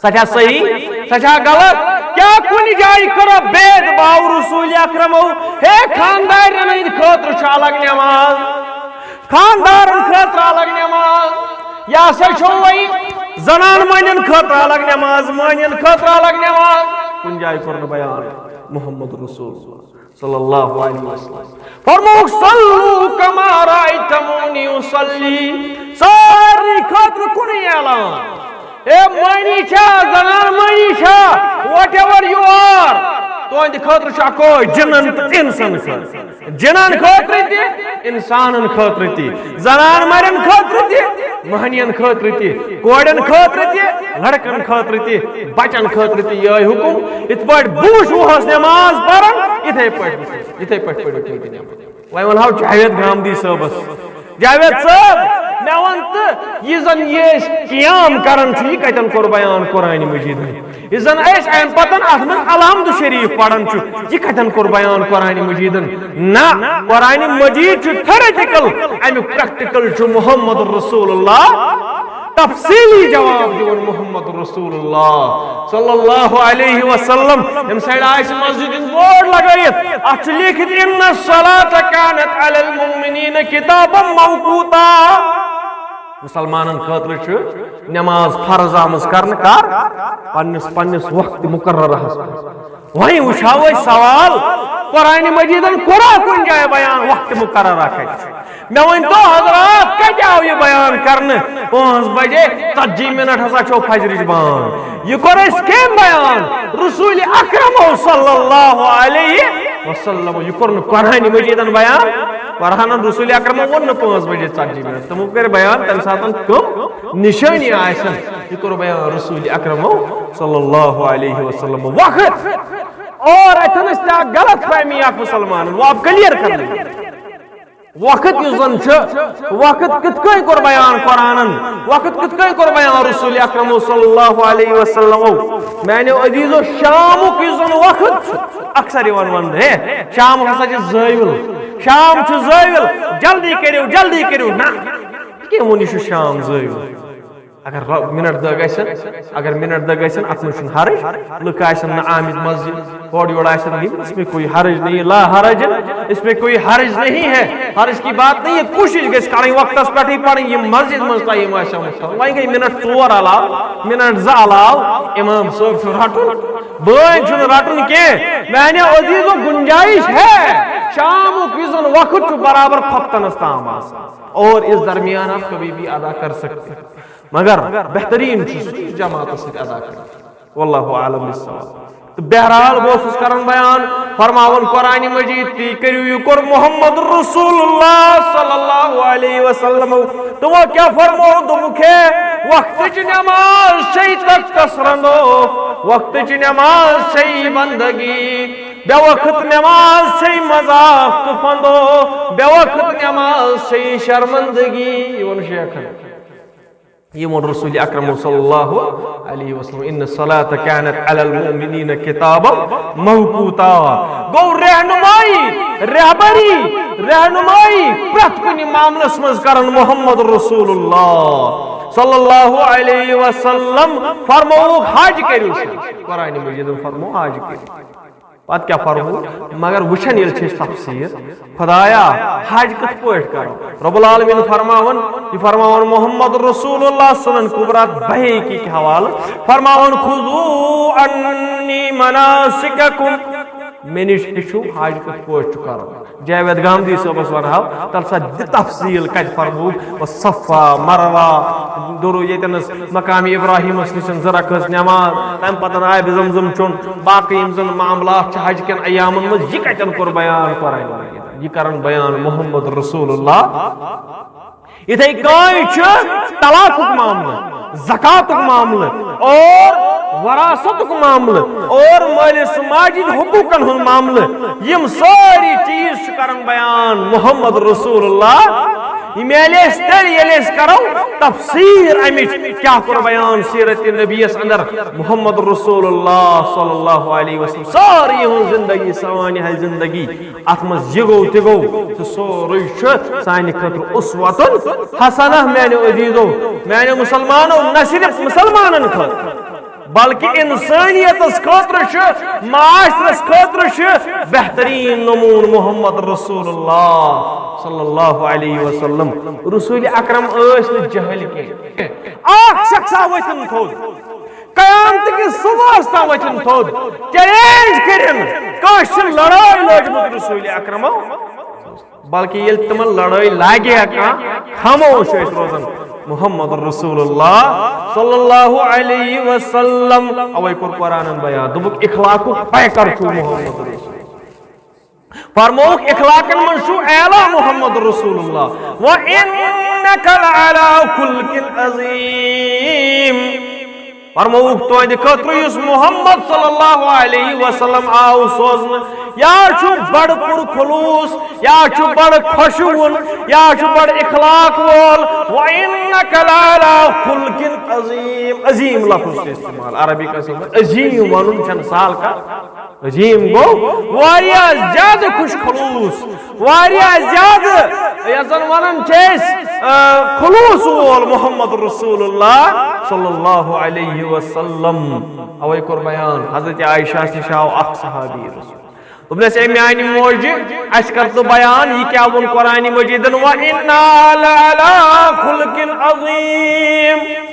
سۄ چھا صحیح؟ سۄ چھا غلط؟ کیا کُنہِ جایہِ کٔرو بید باو رسول اکرمو؟ ہے، خاندارٮ۪ن ہٕنٛدِ خٲطرٕ چھُ الگ نماز، خاندارن خٲطرٕ الگ نماز، یہِ ہسا چھو وۄنۍ زنان مۄہنین خٲطرٕ الگ نماز، مۄہنین خٲطرٕ الگ نماز۔ کُنہِ جایہِ کوٚر نہٕ بیان محمد رسول صلی اللہ علیہ وسلم۔ فرمووُکھ، صلوا کما رأیتمونی اصلی، سارنٕے خٲطرٕ کُنُے اعلان۔ ہے مۄہنی چھا، زنان مۄہنی چھا، whatever you are، تُہنٛدِ خٲطرٕ چھُ اکوے، جِنن تہٕ اِنسن خٲطرٕ۔ جِنن خٲطرٕ تہِ، اِنسانن خٲطرٕ تہِ، زنان مۄہنین خٲطرٕ تہِ، مۄہنین خٲطرٕ تہِ، کورٮ۪ن خٲطرٕ تہِ، لڑکن خٲطرٕ تہِ، بچن خٲطرٕ تہِ یِہوٚے حُکم۔ یِتھ پٲٹھۍ بہٕ وٕچھوُہس نٮ۪ماز پران، یِتھے پٲٹھۍ وٕچھِو، یِتھے پٲٹھۍ پٔرِو تُہۍ تہِ نٮ۪ماز۔ وۄنۍ ونہو جاوید گامدی صٲبس، جاوید صٲب، مےٚ وَن تہٕ، یہِ زَن یہِ أسۍ قیام کران چھِ، یہِ کَتٮ۪ن کوٚر بیان قرآنِ مجیٖدَن؟ یہِ زَن أسۍ اَمہِ پَتَن اَتھ منٛز الحمد شریٖف پَران چھُ، یہِ کَتٮ۪ن کوٚر بیان قرآنِ مجیٖدَن؟ نہ، قرآنِ مجیٖد چھُ theoretical، اَمیُک practical چھُ محمد رسول اللہ، تفصیٖلی جواب دِوان محمد رسول اللہ صلی اللہ علیہ وسلم۔ ییٚمہِ سایڈٕ آسہِ مسجد ہُنٛد بورڈ لگٲیِتھ، اَتھ چھُ لیٖکھِتھ، "ان الصلاۃ کانت علی المؤمنین کتابا موقوتا"۔ مسلمانن خٲطرٕ چھُ نماز فرض آمٕژ کرنہٕ کر؟ پننِس، پننِس وقت مقررہس منٛز۔ وۄنۍ وٕچھو أسۍ سوال، قرآنِ مجیدن کوٚرا کُنہِ جایہِ بیان وقت مقررہ کتہِ چھُ؟ مےٚ ؤنۍ تو حضرات، کتہِ آو یہِ بیان کرنہٕ پانٛژھ بجے ژتجی منٹ ہسا چھو فجرٕچ بانگ؟ یہِ کوٚر اَسہِ کٔمۍ بیان؟ رسول اکرمو صلی اللہ علیہ وسلم۔ یہِ کوٚر نہٕ قرآنِ مجیدن بیان۔ قرآنن رسول اکرمو ووٚن نہٕ پانٛژھ بجے ژتجی منٹ، تِمو کٔر بیان تمہِ ساتن کم نشٲنی آسن۔ یہِ کوٚر بیان رسول اکرمو صلی اللہ علیہ وسلم۔ وقت، اور اتھن ٲس تہِ اکھ غلط فہمی اکھ مسلمانن، وہ آپ کلیئر کرنہٕ۔ وقت یُس زن چھُ، وقت کِتھ کٔنۍ کوٚر بیان قرآنن؟ وقت کِتھ کٔنۍ کوٚر بیان رسول اکرمو صلی اللہ علیہ وسلمو؟ میانیو عزیزو، شامُک یُس زن وقت چھُ، اکثر یِوان وننہٕ، ہے، شام ہسا چھِ زٲوِل، شام چھُ زٲوِل، جلدی کٔرِو، جلدی کٔرِو۔ نہ، کٔمۍ ووٚن یہِ چھُ شام زٲوِل؟ اگر ر-، منٹ دہ گژھن، اگر منٹ دہ گژھن، اتھ منٛز چھُنہٕ حرج، لُکھ آسن نہٕ آمٕتۍ مسجد، ہورٕ یورٕ آسن گٔمٕتۍ، اس میں کوئی حرج نہیں، لا حرج، اس میں کوئی حرج نہیں ہے، حرج کی بات نہیں ہے، کوٗشِش گژھِ کرٕنۍ وقتس پٮ۪ٹھٕے پرٕنۍ، یِم مسجد منٛز ٹایم آسہِ آمُت تھاونہٕ۔ وۄنۍ گٔے منٹ ژور علاوٕ، منٹ زٕ علاوٕ، امام صٲب چھُ رٹُن، بٲنۍ چھُنہٕ رٹُن کینٛہہ۔ میانیو عزیزو، گنجائش ہے، شامُک یُس زن وقت چھُ برابر خۄفتنس تام آسان، اور اس درمیان آپ کبھی بھی ادا کر سکتے ہیں۔ مگر بہترین چھُ سُہ یُس جماعتس سۭتۍ ادا کرِ۔ واللہ اعلم بالصواب۔ تہٕ بہرحال بہٕ اوسُس کران بیان، فرماوان قرآن مجید، تُہۍ کٔرِو یہِ کوٚر محمد رسول اللہ صلی اللہ علیہ وسلم۔ تِمو کیٛاہ فرموو؟ دوٚپُکھ، ہے، وقتٕچ نماز چھے تۄہہِ کس رنٛدو، وقتٕچ نماز چھے بندگی، بے وقت نماز چھے مذاق تہٕ پھندو، بے وقت نماز چھے شرمندگی۔ یہِ ووٚن شیخن۔ یہِ ووٚن رسول اکرم صلی اللہ علیہ وسلم، "ان الصلاۃ کانت علی المؤمنین کتابا موقوتا۔" گوٚو رہنمائی، رہبری، رہنمائی پرٛٮ۪تھ کُنہِ معاملس منٛز کرن محمد رسول اللہ صلی اللہ علیہ وسلم۔ فرمووُکھ، حج کٔرِو سا۔ قرآن مجیدن فرموو، حج کٔرِو۔ پتہٕ کیٛاہ فرموو؟ مگر وٕچھن ییٚلہِ چھِ أسۍ تفسیٖر، خدایا، حج کِتھ پٲٹھۍ کرو؟ رب العالمین فرماوان، یہِ فرماوان محمد رسول اللہ سنن کبریٰ بیہقی کہِ حوالہٕ، فرماوان، "خذوا عنی مناسککم"، مےٚ نِش ہیٚچھِو حج کِتھ پٲٹھۍ چھُ کرُن۔ جاوید گامدی صٲبس ونہو، تل سا دِ تفصیٖل کتہِ فرموو، صفا، مروہ، درود ییٚتٮ۪نس مقام ابراہیمس نِش زٕ رکٲژ نماز، تمہِ پتہٕ آبِ زمزم چوٚن، باقٕے یِم زن معاملات چھِ حج کٮ۪ن ایامن منٛز، یہِ کتٮ۪ن کوٚر بیان قرآن مجیدن؟ یہِ کرن بیان محمد رسول اللہ۔ یِتھے کٔنۍ چھُ طلاقُک معاملہٕ، زکاتُک معاملہٕ اور وراثتُک معاملہٕ اور مٲلِس ماجہِ ہٕنٛدۍ حقوٗقن ہُنٛد معاملہٕ۔ یِم سٲری چیٖز چھِ کران بیان محمد رسول اللہ۔ یہِ میلہِ اَسہِ تیٚلہِ، ییٚلہِ أسۍ کرو تفسیٖر اَمِچ، کیٛاہ کوٚر بیان سیرت نبیَس اندر محمد رسول اللہ صلی اللہ علیہ وسلم۔ سٲرٕے یِہٕنٛز زندگی، سٲنۍ ہٕے زندگی، اتھ منٛز یہِ گوٚو، تہِ گوٚو، سُہ سورُے چھُ سانہِ خٲطرٕ اسوۃ حسنہ، میانیو عزیزو، میانیو مسلمانو، نہ صرف مسلمانن خٲطرٕ، بلکہ انسانیتس خٲطرٕ چھُ، معاشرس خٲطرٕ چھُ بہترین نمون محمد رسول اللہ صلی اللہ علیہ وسلم۔ رسول اکرم ٲسۍ نہٕ جہل کینٛہہ۔ اکھ شخصا ؤتھِن تھوٚد، قیامت کِس صبحس تام ؤتھِن تھوٚد، چیلنج کٔرِن، کٲنٛسہِ چھِ لڑٲے لٲجمٕژ رسول اکرمو، بلکہ ییٚلہِ تِمن لڑٲے لاگہِ ہا کانٛہہ، خاموش ٲسۍ روزان محمد رسول اللہ صلی اللہ علیہ وسلم۔ اوے کوٚر قرآنن بیان، دوٚپُکھ، اخلاقُک پیکر چھُ محمد رسول۔ فرمووُکھ، اخلاقن منٛز چھُ اعلیٰ محمد رسول اللہ۔ وَإِنَّكَ لَعَلَىٰ خُلُقٍ عَظِيمٍ۔ فرمووُکھ، تُہنٛدِ خٲطرٕ یُس محمد صلی اللہ علیہ وسلم آو سوزنہٕ، یا چھُ بڑٕ پُر خلوص، یا چھُ بڑٕ خۄشوُن، یا چھُ بڑٕ اخلاق وول۔ وَإِنَّكَ لَعَلَىٰ خُلُقٍ عَظِيمٍ۔ عظیم لفظ چھُ استعمال عربی کس منٛز۔ عظیم ونُن چھُنہٕ سہل کتھ۔ عظیم گوٚو واریاہ زیادٕ خوش خلوص، واریاہ زیادٕ، یتھ زن ونان چھِ أسۍ، آ، خلوص وول محمد رسول اللہ صلی اللہ علیہ وسلم۔ اوے کوٚر بیان، حضرت عائشہ نِش آو اکھ صحابی رسول۔ دوٚپنس، "اے میانہِ موجہِ، اسہِ کر تہٕ بیان، یہِ کیٛاہ ووٚن قرآنِ مجیدن، وَإِنَّا لَعَلَىٰ خُلُقٍ عَظِيمٍ۔"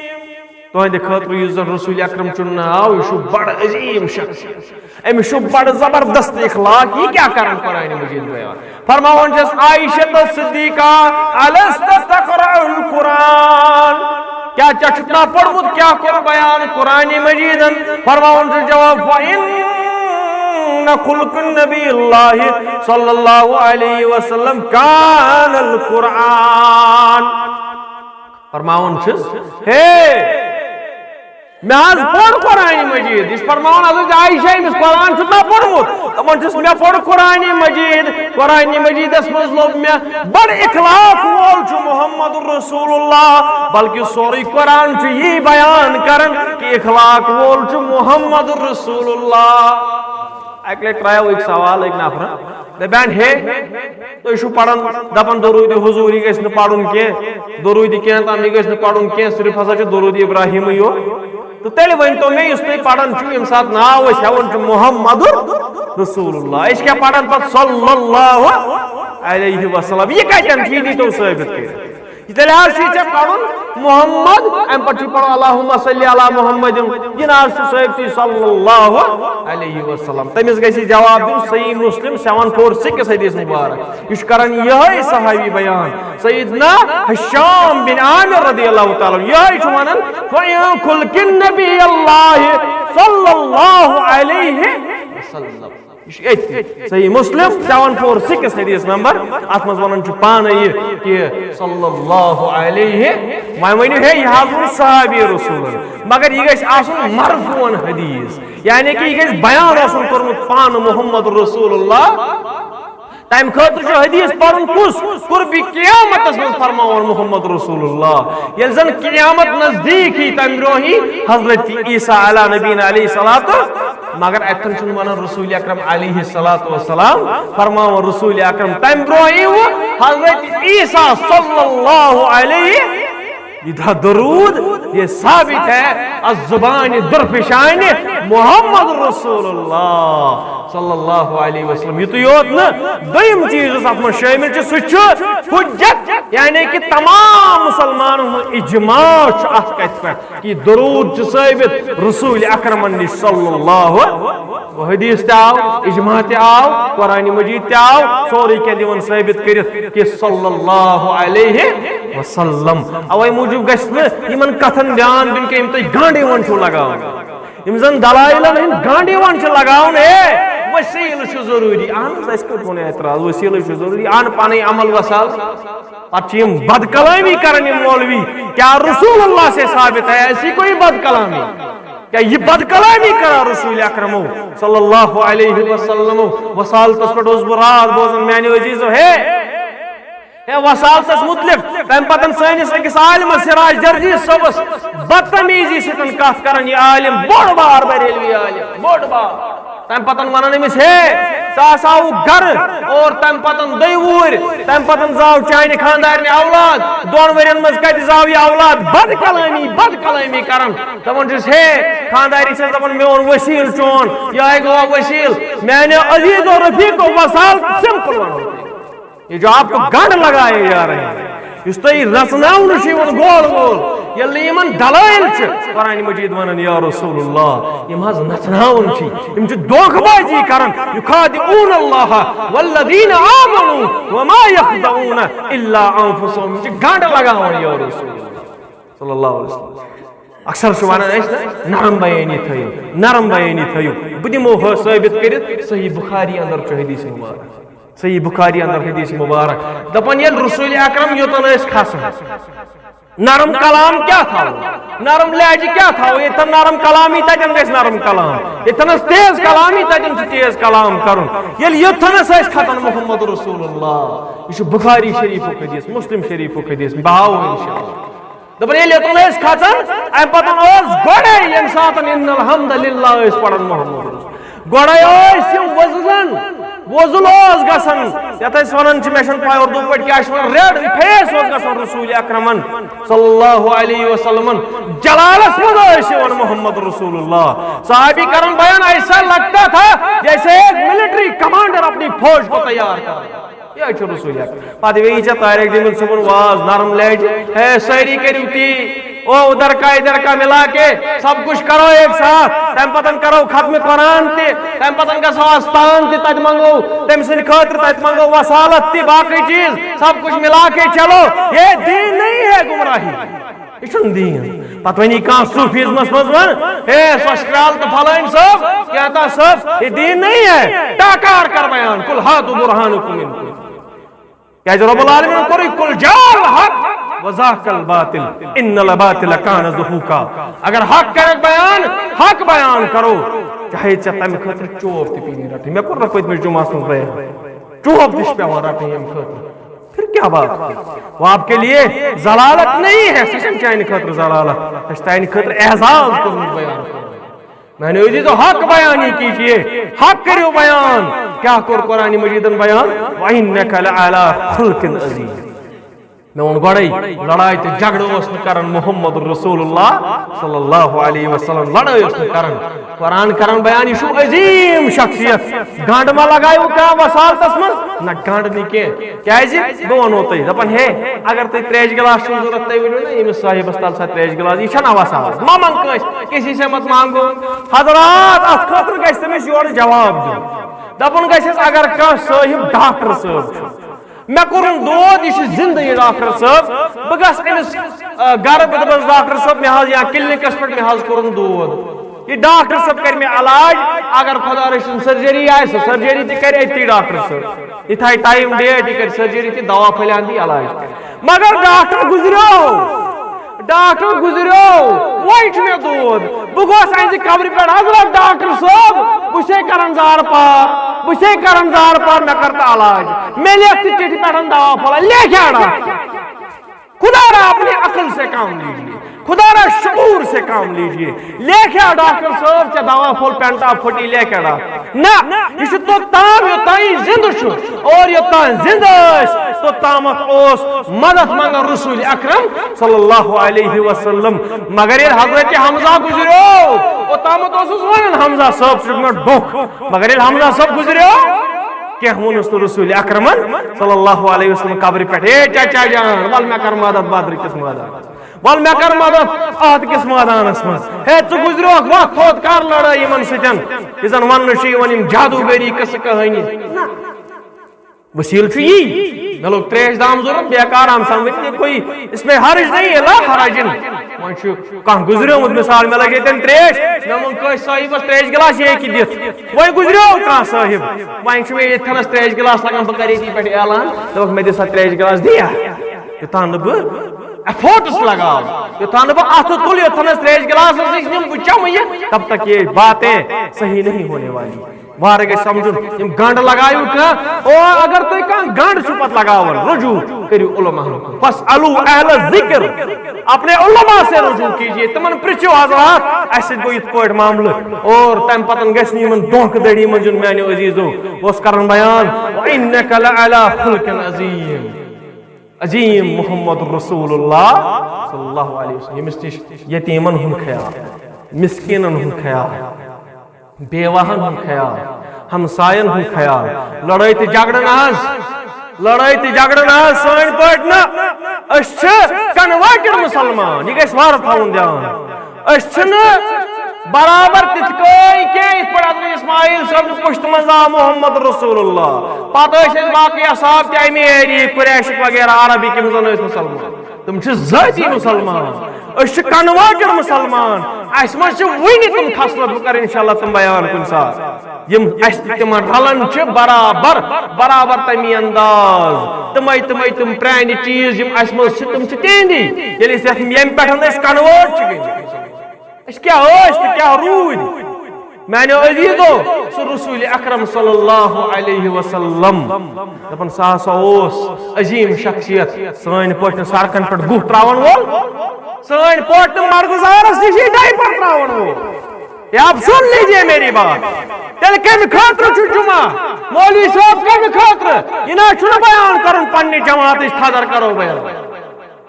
تُہنٛدِ خٲطرٕ یُس زن رسول اکرم چُننہٕ آو، یہِ چھُ بڑٕ عظیم شخص، أمِس چھُ بڑٕ زبردست اخلاق، یہِ کیٛاہ کرن قرآنِ مجیٖد بیان؟ فرماوان چھس عائشہ صدیقہ، "الست تقرأ القرآن؟" کیٛاہ ژےٚ چھُتھ نا پوٚرمُت کیٛاہ کوٚر بیان قرآنِ مجیٖدن؟ فرماوان چھُ جواب، "فإن خلق النبی اللہ صلی اللہ علیہ وسلم کان القرآن۔" فرماوان چھُس، ہے، مےٚ حظ پوٚر قرآنِ مجیٖد۔ یہِ چھُ فرماوان حضرت عائشہ، أمِس قرآن چھُ نا پوٚرمُت؟ دَپان چھُس، مےٚ پوٚر قرآنِ مجیٖد۔ قرآنِ مجیٖدس منٛز لوٚب مےٚ بڑٕ اخلاق وول چھُ محمد رسول اللہ، بلکہِ سورُے قرآن چھُ یی بیان کران کہِ اخلاق وول چھُ محمد رسول اللہ۔ اکہِ لٹہِ ترٛایو أکۍ سوال أکۍ نفرن، دپان، ہے، تُہۍ چھِو پران، دپان درود حضوری گژھِ نہٕ پرُن کینٛہہ، درود کینٛہہ تام یہِ گژھِ نہٕ پرُن کینٛہہ، صرف ہسا چھُ درود ابراہیمٕے یوت۔ تہٕ تیٚلہِ ؤنۍ تو مےٚ، یُس تُہۍ پران چھِو، ییٚمہِ ساتہٕ ناو أسۍ ہٮ۪وان چھِ محمد رسول اللہ، أسۍ کیٛاہ پران پتہٕ صلی اللہ علیہ وسلم؟ یہِ کتٮ۪ن چھُ؟ یہِ دیٖتو ثٲبت کٔرِتھ۔ یہِ تیٚلہِ حظ چھُے ژےٚ پرُن محمد، امہِ پتہٕ چھُے پرُن اللہم صلی علی محمد۔ یہِ نہ حظ چھُ ثٲبتٕے صلی اللہ علیہ وسلم۔ تٔمِس گژھِ جواب دیُن صحیح مسلم سیون فور سکس حدیث مبارک۔ یہِ چھُ کران یِہوٚے صحابی بیان، سیدنا ہشام بن عامر رضی اللہ تعالیٰ عنہ۔ یِہوٚے چھُ ونان، "فإن خلق النبی اللہ صلی اللہ علیہ وسلم۔ یہ چھُ أتھی۔ صحیح مسلم سیون فور سکس حدیث نمبر۔ اتھ منٛز ونان چھُ پانے یہ کہ صلی اللہ علیہ۔ وۄنۍ ؤنِو ہے، یہِ حظ ووٚن صحابی رسولن، مگر یہ گژھِ آسُن مرفوعاً حدیث، یعنی کہ یہ گژھِ بیان آسُن کوٚرمُت پانہٕ محمد رسول اللہ۔ تمہِ خٲطرٕ چھُ حدیث پرُن کُس؟ قربِ قیامتس منٛز فرماوان محمد رسول اللہ۔ ییٚلہِ زن قیامت نزدیٖک یی، تمہِ برونٛہہ یی حضرت عیسیٰ علیٰ نبینا علیہ الصلوۃ، مگر اتٮ۪ن چھُنہٕ ونان رسول اکرم علیہ الصلوۃ والسلام، فرماوان رسول اکرم۔ تمہِ برونٛہہ یی وۄنۍ حضرت عیسیٰ صلی اللہ علیہ۔ یہ درود، یہ ثابت ہے از زبان درفشان محمد رسول اللہ صلی اللہ علیہ وسلم۔ یتُے یوت نہٕ، دوٚیِم چیٖز یُس اتھ منٛز شٲمِل چھُ، سُہ چھُ حجت، یعنی کہ تمام مسلمانن ہُنٛد اجماع چھُ اتھ کتھِ پٮ۪ٹھ کہ درود چھُ ثٲبت، رسول اکرمن نِش صلی اللہ۔ حدیث تہِ آو، اجماع تہِ آو، قرآن مجید تہِ آو، سورُے کینٛہہ دِوان ثٲبت کٔرِتھ کہ صلی اللہ علیہ وسلم۔ اوے موٗجوٗب گژھِ نہٕ یِمن کتھن دیان دیُن کینٛہہ، یِم تُہۍ گنٛڈ یِوان چھِو لگاوان۔ یِم زن دلائلن ہٕنٛدۍ گنٛڈ یِوان چھِ لگاوان، ہے، وسیلہٕ چھُ ضروٗری۔ اہن حظ، اَسہِ کتہِ ووٚن اعتراض؟ وسیلہٕ چھُ ضروٗری، اہن پنٕنۍ عمل وسال۔ پتہٕ چھِ یِم بد کلامی کران، یِم مولوی۔ کیا رسول اللہ سے ثابت ہے ایسی کوئی بد کلامی؟ کیا یہ بد کلامی کرا رسول اکرمو صلی اللہ علیہ وسلم؟ وسالتس پٮ۪ٹھ اوسُس بہٕ راتھ بوزان، میانیو عزیزو، ہے، ہے، وسالتس متعلق۔ تمہِ پتہٕ سٲنِس أکِس عالمس سراج جرجی صٲبس بدتمیزی سۭتۍ کتھ کران، یہِ عالم، بوٚڑ بار بریلوی عالم، بوٚڑ بار۔ تمہِ پتہٕ ونان أمِس، ہے، ژٕ ہسا آوُکھ گرٕ، اور تمہِ پتہٕ دۄیہِ وُہٕرۍ، تمہِ پتہٕ زاو چانہِ خاندارنہِ اولاد، دۄن ؤرین منٛز کتہِ زاو یہِ اولاد؟ بد کلٲمی، بد کلٲمی کران۔ دپان چھُس، ہے، خانداری چھس دپان، میون وسیل چون، یہے گوٚوا وسیل۔ میانیو عزیزو رفیقو، وسال سمپل ونو۔ یہ جو آپ کو گنڈ لگائے جا رہے ہیں، یُس تۄہہِ رژناونہٕ چھُ یِوان گول گول، ییٚلہِ نہٕ یِمن دلائل چھِ۔ قرآن مجید ونان، یا رسول اللہ، یِم حظ نژناوان چھِ، یِم چھِ دھوکہٕ بازی کران۔ یخادعون اللہ والذین آمنوا وما یخدعون الا انفسهم۔ یِم چھِ گنڈ لگاوان، یا رسول اللہ صلی اللہ علیہ وسلم۔ اکثر چھِ ونان أسۍ، نرم بیٲنی تھٲیِو، نرم بیٲنی تھٲیِو۔ بہٕ دِمو ہُہ ثٲبت کٔرِتھ، صحیح بخاری اندر چھُ حدیث مبارک۔ صحیح بخاری اندر حدیث مبارک۔ دپان، ییٚلہِ رسول اکرم یوٚتن ٲسۍ کھسان، نرم کلام کیٛاہ تھاوو؟ نرم لہجہٕ کیٛاہ تھاوو؟ ییٚتٮ۪ن نرم کلامی، تتٮ۪ن گژھِ نرم کلام۔ ییٚتٮ۪نس تیز کلامی، تتٮ۪ن چھُ تیز کلام کرُن۔ ییٚلہِ یوٚتھنس ٲسۍ کھسان محمد رسول اللہ، یہِ چھُ بخاری شریفُک حدیث، مسلم شریفُک حدیث، بہٕ ہاوو انشاءاللہ۔ دپان، ییٚلہِ یوٚتن ٲسۍ کھژان، امہِ پتہٕ اوس گۄڈے ییٚمہِ ساتہٕ ان الحمد للہ ٲسۍ پران محمد رسول۔ گۄڈے ٲسۍ یِم وۄزلن، وۄزُل اوس گژھان، یتھ أسۍ ونان چھِ، مےٚ چھنہٕ پاے اردو پٲٹھۍ کیٛاہ چھِ ونان، ریڈ فیس اوس گژھان رسول اکرمن صلی اللہ علیہ وسلمن۔ جلالس منٛز ٲسۍ یِوان محمد رسول اللہ۔ صحابی کرن بیان، ایسا لگتا تھا جیسے ایک ملٹری کمانڈر اپنی فوج کو تیار کر رہا ہے۔ یہ چھُ رسول اکرم۔ پتہٕ بیٚیہِ ژےٚ طارق جمیل صٲبُن واز نرم لہجہِ، ہے سٲری کٔرِو تی، او ادھر کا ادھر کا ملا کے سب کچھ کرو ایک ساتھ۔ تمہِ پتہٕ کرو ختم قرآن تہِ، تمہِ پتہٕ گژھو استان تہِ، تتہِ منگو تٔمۍ سٕنٛدِ خٲطرٕ، تتہِ منگو وسالت تہِ، باقٕے چیز سب کچھ ملا کے چلو۔ یہ دین نہیں ہے، گمراہی۔ یہ چھُنہٕ دین۔ پتہٕ ونی کانٛہہ صوفیزمس منٛز ون، ہے سۄ چھِ کرٛال تہٕ فلٲنۍ صٲب، کیٛاہ تھا صٲب، یہ دین نہیں ہے۔ ٹاکار کر بیان، قل هاتوا برهانكم ان کنتم۔ کیٛازِ رب العالمین کوٚرُے، قل جاء الحق وزهق الباطل ان الباطل كان زهوقا۔ اگر حق کرکھ بیان، حق بیان کرو، چاہے ژےٚ تمہِ خٲطرٕ چوب تہِ پیٚیہِ رٹٕنۍ۔ مےٚ کوٚر نہ پٔتمِس جمعس منٛز بیان، چوب تہِ چھِ پٮ۪وان رٹٕنۍ ییٚمہِ خٲطرٕ۔ پھر کیا بات ہوئی؟ وہ آپ کے لیے ضلالت نہیں ہے، سہ چھنہٕ چانہِ خٲطرٕ ضلالت، سہ چھُ چانہِ خٲطرٕ اعزاز کوٚرمُت بیان۔ میانیو عزیزو، حق بیانی کیجیے، حق کٔرِو بیان۔ کیا کوٚر قرآن مجیدن بیان؟ وَإِنَّكَ لَعَلَىٰ خُلُقٍ عَظِيمٍ۔ مےٚ ووٚن گۄڈَے، لڑاے تہٕ جھگڑٕ اوس نہٕ کران محمد رسول اللہ صلی اللہ علیہ وسلم، لڑٲے اوس نہٕ کران۔ قرآن کران بیان، یہِ چھُ عظیم شخصیت۔ گنڈ ما لگایو کانٛہہ وسالتس منٛز؟ نہ، گنڈ نہٕ کینٛہہ۔ کیازِ؟ بہٕ وَنو تۄہہِ، دَپان، ہے، اگر تۄہہِ ترٛیشہِ گِلاس چھُو ضوٚرَتھ، تُہۍ ؤنِو نہ ییٚمِس صٲحِبَس، تَل سا ترٛیشہِ گِلاس، یہِ چھَنہٕ وَسان۔ مہ منٛگ کٲنٛسہِ، کسی سے مت مانگو۔ حضرات، اَتھ خٲطرٕ گژھِ تٔمِس یورٕ جواب دیُن۔ دَپُن گژھٮ۪س، اگر کانٛہہ صٲحِب ڈاکٹر صٲب چھُ، مےٚ کوٚرُن دود، یہِ چھُ زِندٕ یہِ ڈاکٹر صٲب، بہٕ گژھٕ أمِس، آ، گرٕ، بہٕ دَپَس، ڈاکٹر صٲب، مےٚ حظ، یا کِلنِکَس پٮ۪ٹھ، مےٚ حظ کوٚرُن دود۔ یہ ڈاکٹر صٲب کرِ مےٚ علاج۔ اگر خدا رٔچھِن سرجری آسہِ، سرجری تہِ کرِ أتی ڈاکٹر صٲب۔ یہِ تھایہِ ٹایم ڈیٹ، یہِ کرِ سرجری تہِ، دوا پھٔلۍ ہن تہِ، علاج تہِ۔ مگر ڈاکٹر گُزریو، ڈاکٹر گُزریو، وۄنۍ چھُ مےٚ دود۔ بہٕ گوس أہنٛزِ قبرِ پٮ۪ٹھ، حضرت ڈاکٹر صٲب، بہٕ چھُسے کران زارٕ پار، بہٕ چھُسے کران زارٕ پار، مےٚ کر تہٕ علاج۔ مےٚ لیکھ ژٕ چِٹھِ پٮ۪ٹھ دوا پھوٚلہ، لیکھیا ڈاکٹر؟ خدا را اپنی عقل سے کام لیجیے، خدا را شعور سے کام لیجیے۔ لیکھیا ڈاکٹر صٲب، ژےٚ دوا پھوٚل، پینٹا پھٔٹی، لیکھیا ڈاکٹر؟ نہ، یہِ چھُ توٚت تام یوٚتام یہِ زِندٕ چھُ، اور یوٚتام زِندٕ ٲسۍ توٚت تامَتھ اوس مدد منگان رسول اکرم صلی اللہ علیہ وسلم۔ مگر ییٚلہِ حضرت حمزہ گُزریو، اوٚتامَتھ اوسُس وَنان، حمزہ صٲب چھُ مےٚ ڈوٚکھ، مگر ییٚلہِ حمزہ صٲب گُزریو، کینٛہہ ووٚنُس نہٕ رسول اکرمن صلی اللہ علیہ وسلم قبرِ پٮ۪ٹھ، "اے چچا جان، وَل مےٚ کر مدد بدرٕ کِس مٲدانس، وَل مےٚ کر مدد احد کِس مٲدانس منٛز، ہے ژٕ گُزریوکھ، وۄتھ تھوٚد، کر لڑٲے یِمن سۭتۍ، یہِ زن وننہٕ چھُ یِوان یِم جادوگری قصہٕ کہانی۔" وسیلہٕ چھُ یی، مےٚ لوٚگ ترٛیش دام ضروٗرت، بیکار آم سمجھ، یہ کوئی، اس میں حرج نہیں ہے، لا حرج۔ وۄنۍ چھُ کانٛہہ گُزریومُت، مثال، مےٚ لٔج ییٚتٮ۪ن ترٛیش، مےٚ ووٚن کٲنٛسہِ صٲحبس ترٛیش گِلاس، یہِ ہیٚکہِ دِتھ۔ وۄنۍ گُزریو کانٛہہ صٲحب، وۄنۍ چھُ مےٚ ییٚتہِ تھنس ترٛیش گِلاس لگان، بہٕ کرٕ ییٚتی پٮ۪ٹھ اعلان، دوٚپُکھ، "مےٚ دِ سا ترٛیش گِلاس، دِیا؟" یوٚتام نہٕ بہٕ efforts لگاو، یوٚتام نہٕ بہٕ اَتھٕ تُلہٕ، یوٚتام نہٕ ترٛیش گِلاسس نِش نِمہٕ بہٕ چَمہٕ یہِ، تب تک یہ باتیں صحیح نہیں ہونے والی۔ وارٕ گژھِ سمجھُن، یِم گنڈ لگٲیِو کانٛہہ، او، اگر تُہۍ کانٛہہ گنڈ چھِو پتہٕ لگاوان، رجوع کٔرِو علماہن کُن۔ فاسألوا اہل الذکر، اپنے علماء سے رجوع کیجیے، تِمن پرژھِو حضرات، اَسہِ سۭتۍ گوٚو یِتھ پٲٹھۍ معاملہٕ۔ اور تَمہِ پتہٕ گژھِ نہٕ یِمن دھوکہٕ دٔڑی منٛز یُن۔ میانیو عزیزو، بہٕ اوسُس کران بیان، وَإِنَّكَ لَعَلَىٰ خُلُقٍ عَظِيمٍ۔ عظیم محمد رسول اللہ صلی اللہ علیہ وسلم، ییٚمِس نِش یتیٖمن ہُنٛد خیال، مسکیٖنن ہُنٛد خیال، بیواہن ہُنٛد خیال، ہمساین ہُنٛد خیال۔ لڑٲے تہٕ جھگڑٕ نہٕ حظ، لڑٲے تہٕ جھگڑٕ نہٕ حظ سٲنۍ پٲٹھۍ نہٕ۔ أسۍ چھِ converted مسلمان، یہِ گژھِ وارٕ تھاوُن دیان۔ أسۍ چھِنہٕ برابر تِتھ کٔنۍ کینٛہہ یِتھ پٲٹھۍ حضرت اسماعیل صٲب نہٕ پُشتہٕ منٛز آو محمد رسول اللہ۔ پتہٕ ٲسۍ أسۍ باقٕے اصحاب تہِ اَمی ایریِہٕکۍ، قریشٕکۍ وغیرہ، عربٕکۍ، یِم زن ٲسۍ مسلمان۔ تِم چھِ ذٲتی مسلمان۔ أسۍ چھِ converted مسلمان۔ اَسہِ منٛز چھِ وُنہِ تِم خصلت، بہٕ کرٕ انشاءاللہ تِم بیان کُنہِ ساتہٕ۔ یِم اَسہِ تہٕ تِمن رلان چھِ برابر، برابر تَمی انداز۔ تِمے، تِمے تِم پرٛانہِ چیٖز یِم اَسہِ منٛز چھِ، تِم چھِ تِہنٛدی۔ ییٚلہِ أسۍ یَتھ، ییٚمہِ پٮ۪ٹھ أسۍ convert چھِ گٔمٕتۍ۔ أسۍ کیٛاہ ٲسۍ تہٕ کیٛاہ روٗدۍ؟ میانیو عزیزو، سُہ رسول اکرم صلی اللہ علیہ وسلم، دپان سُہ ہسا اوس عظیم شخصیت، سٲنۍ پٲٹھۍ نہٕ سڑکن پٮ۪ٹھ گُہہ تراون وول، سٲنۍ پٲٹھۍ نہٕ مرگزارس نِش diaper تراون وول۔ یہ آپ سن لیجیے میری بات۔ تیٚلہِ کمہِ خٲطرٕ چھُ جمعہ؟ مولوی صٲب، کمہِ خٲطرٕ؟ یہِ نہ چھُنہٕ بیان کرُن پننہِ جماعتٕچ، تھزر کرو بیان۔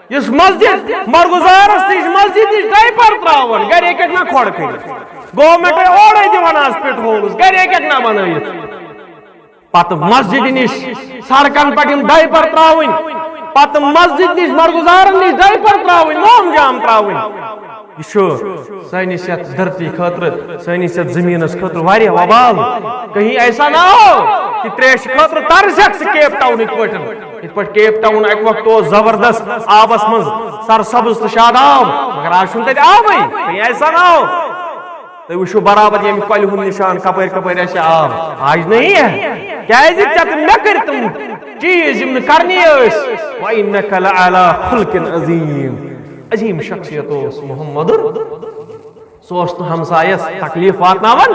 یُس مسجد مرگزارس نِش، مسجد نِش diaper تراوان، گرے کتھ نہ کھۄڑ کٔرِتھ۔ گورنمنٹ اورے دِوان آز پٹرولس، گرے کتھ نہ بنٲیِتھ۔ پتہٕ مسجد نِش سڑکن پٮ۪ٹھ یِم diaper تراوٕنۍ، پتہٕ مسجد نِش مرگزارن نِش diaper تراوٕنۍ، موم جام تراوٕنۍ۔ یہِ چھُ سٲنِس یَتھ دھرتی خٲطرٕ، سٲنِس یَتھ زٔمیٖنَس خٲطرٕ واریاہ وبال۔ کہیں ایسا نہ ہو کہ تریش خٲطرٕ ترسکھ سُہ کیپ ٹاؤنٕکۍ پٲٹھۍ۔ یِتھ پٲٹھۍ کیپ ٹاؤن اَکہِ وقتہٕ اوس زبردست آبَس منٛز سرسبز تہٕ شاداب، مگر آز چھُنہٕ تَتہِ آبٕے۔ کہیں ایسا نہ ہو۔ تُہۍ وٕچھِو برابر ییٚمہِ کۄلہِ ہُنٛد نِشان کَپٲرۍ کَپٲرۍ آسہِ آب۔ آز نہیں ہے۔ کیٛازِ؟ ژےٚ تہٕ مےٚ کٔرۍ تِم چیٖز یِم نہٕ کرنی ٲسۍ۔ وَإِنَّكَ لَعَلَىٰ خُلُقٍ عَظِيمٍ۔ عظیم شخصیت اوس محمد۔ سُہ اوس نہٕ ہمسایس تکلیف واتناوان،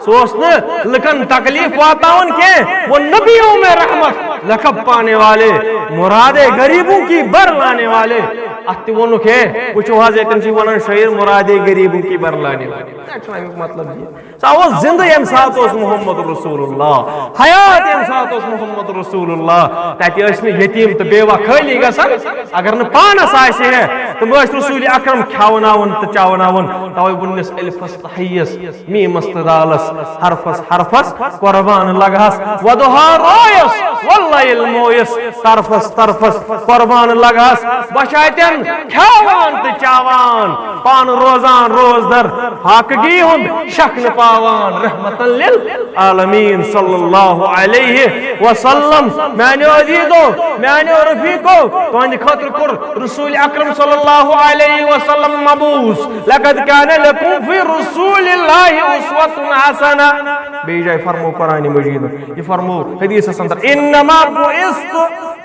سُہ اوس نہٕ لُکن تکلیف واتناوان کینٛہہ۔ وہ نبیوں میں رحمت، لقب پانے والے، مراد غریبوں کی بر لانے والے۔ اتھ تہِ ووٚنُکھ، ہے، وٕچھِو حظ، ییٚتٮ۪ن چھِ ونان شٲعر، مراد غریبوں کی بر لانے والے۔ کیٛاہ چھُ امیُک مطلب یہِ؟ سُہ اوس زِندٕ ییٚمہِ ساتہٕ اوس محمد رسول اللہ، حیات ییٚمہِ ساتہٕ اوس محمد رسول اللہ۔ تَتہِ ٲسۍ نہٕ یتیٖم تہٕ بیوہ خٲلی گژھان۔ اگر نہٕ پانس آسہِ ہے، تِم ٲسۍ رسول اکرم کھیاوناوان تہٕ چاوناوان۔ توے ووٚننس الفس تہٕ حیس، میٖمس تہٕ دالس، حرفس حرفس قربان لگہس۔ وضحیٰ رویس، واللیل مویس، طرفس طرفس قربان لگہس۔ بہٕ چھا تیرے کھیاوان تہٕ چاوان، پانہٕ روزان روزدر، فاقگی ہُنٛد شکھ نہٕ پاوان، رحمتن للعالمین صلی اللہ علیہ وسلم۔ میانیو عزیزو، میانیو رفیقو، تہنٛدِ خٲطرٕ کوٚر رسول اکرم صلی اللہ علیہ وسلم مبعوث۔ لقد کان لکم فی رسول اللہ اسوۃ حسنہ۔ بیٚیہِ جایہِ فرمو قرآن مجیدن، یہِ فرمو حدیثس اندر، انما بعثت،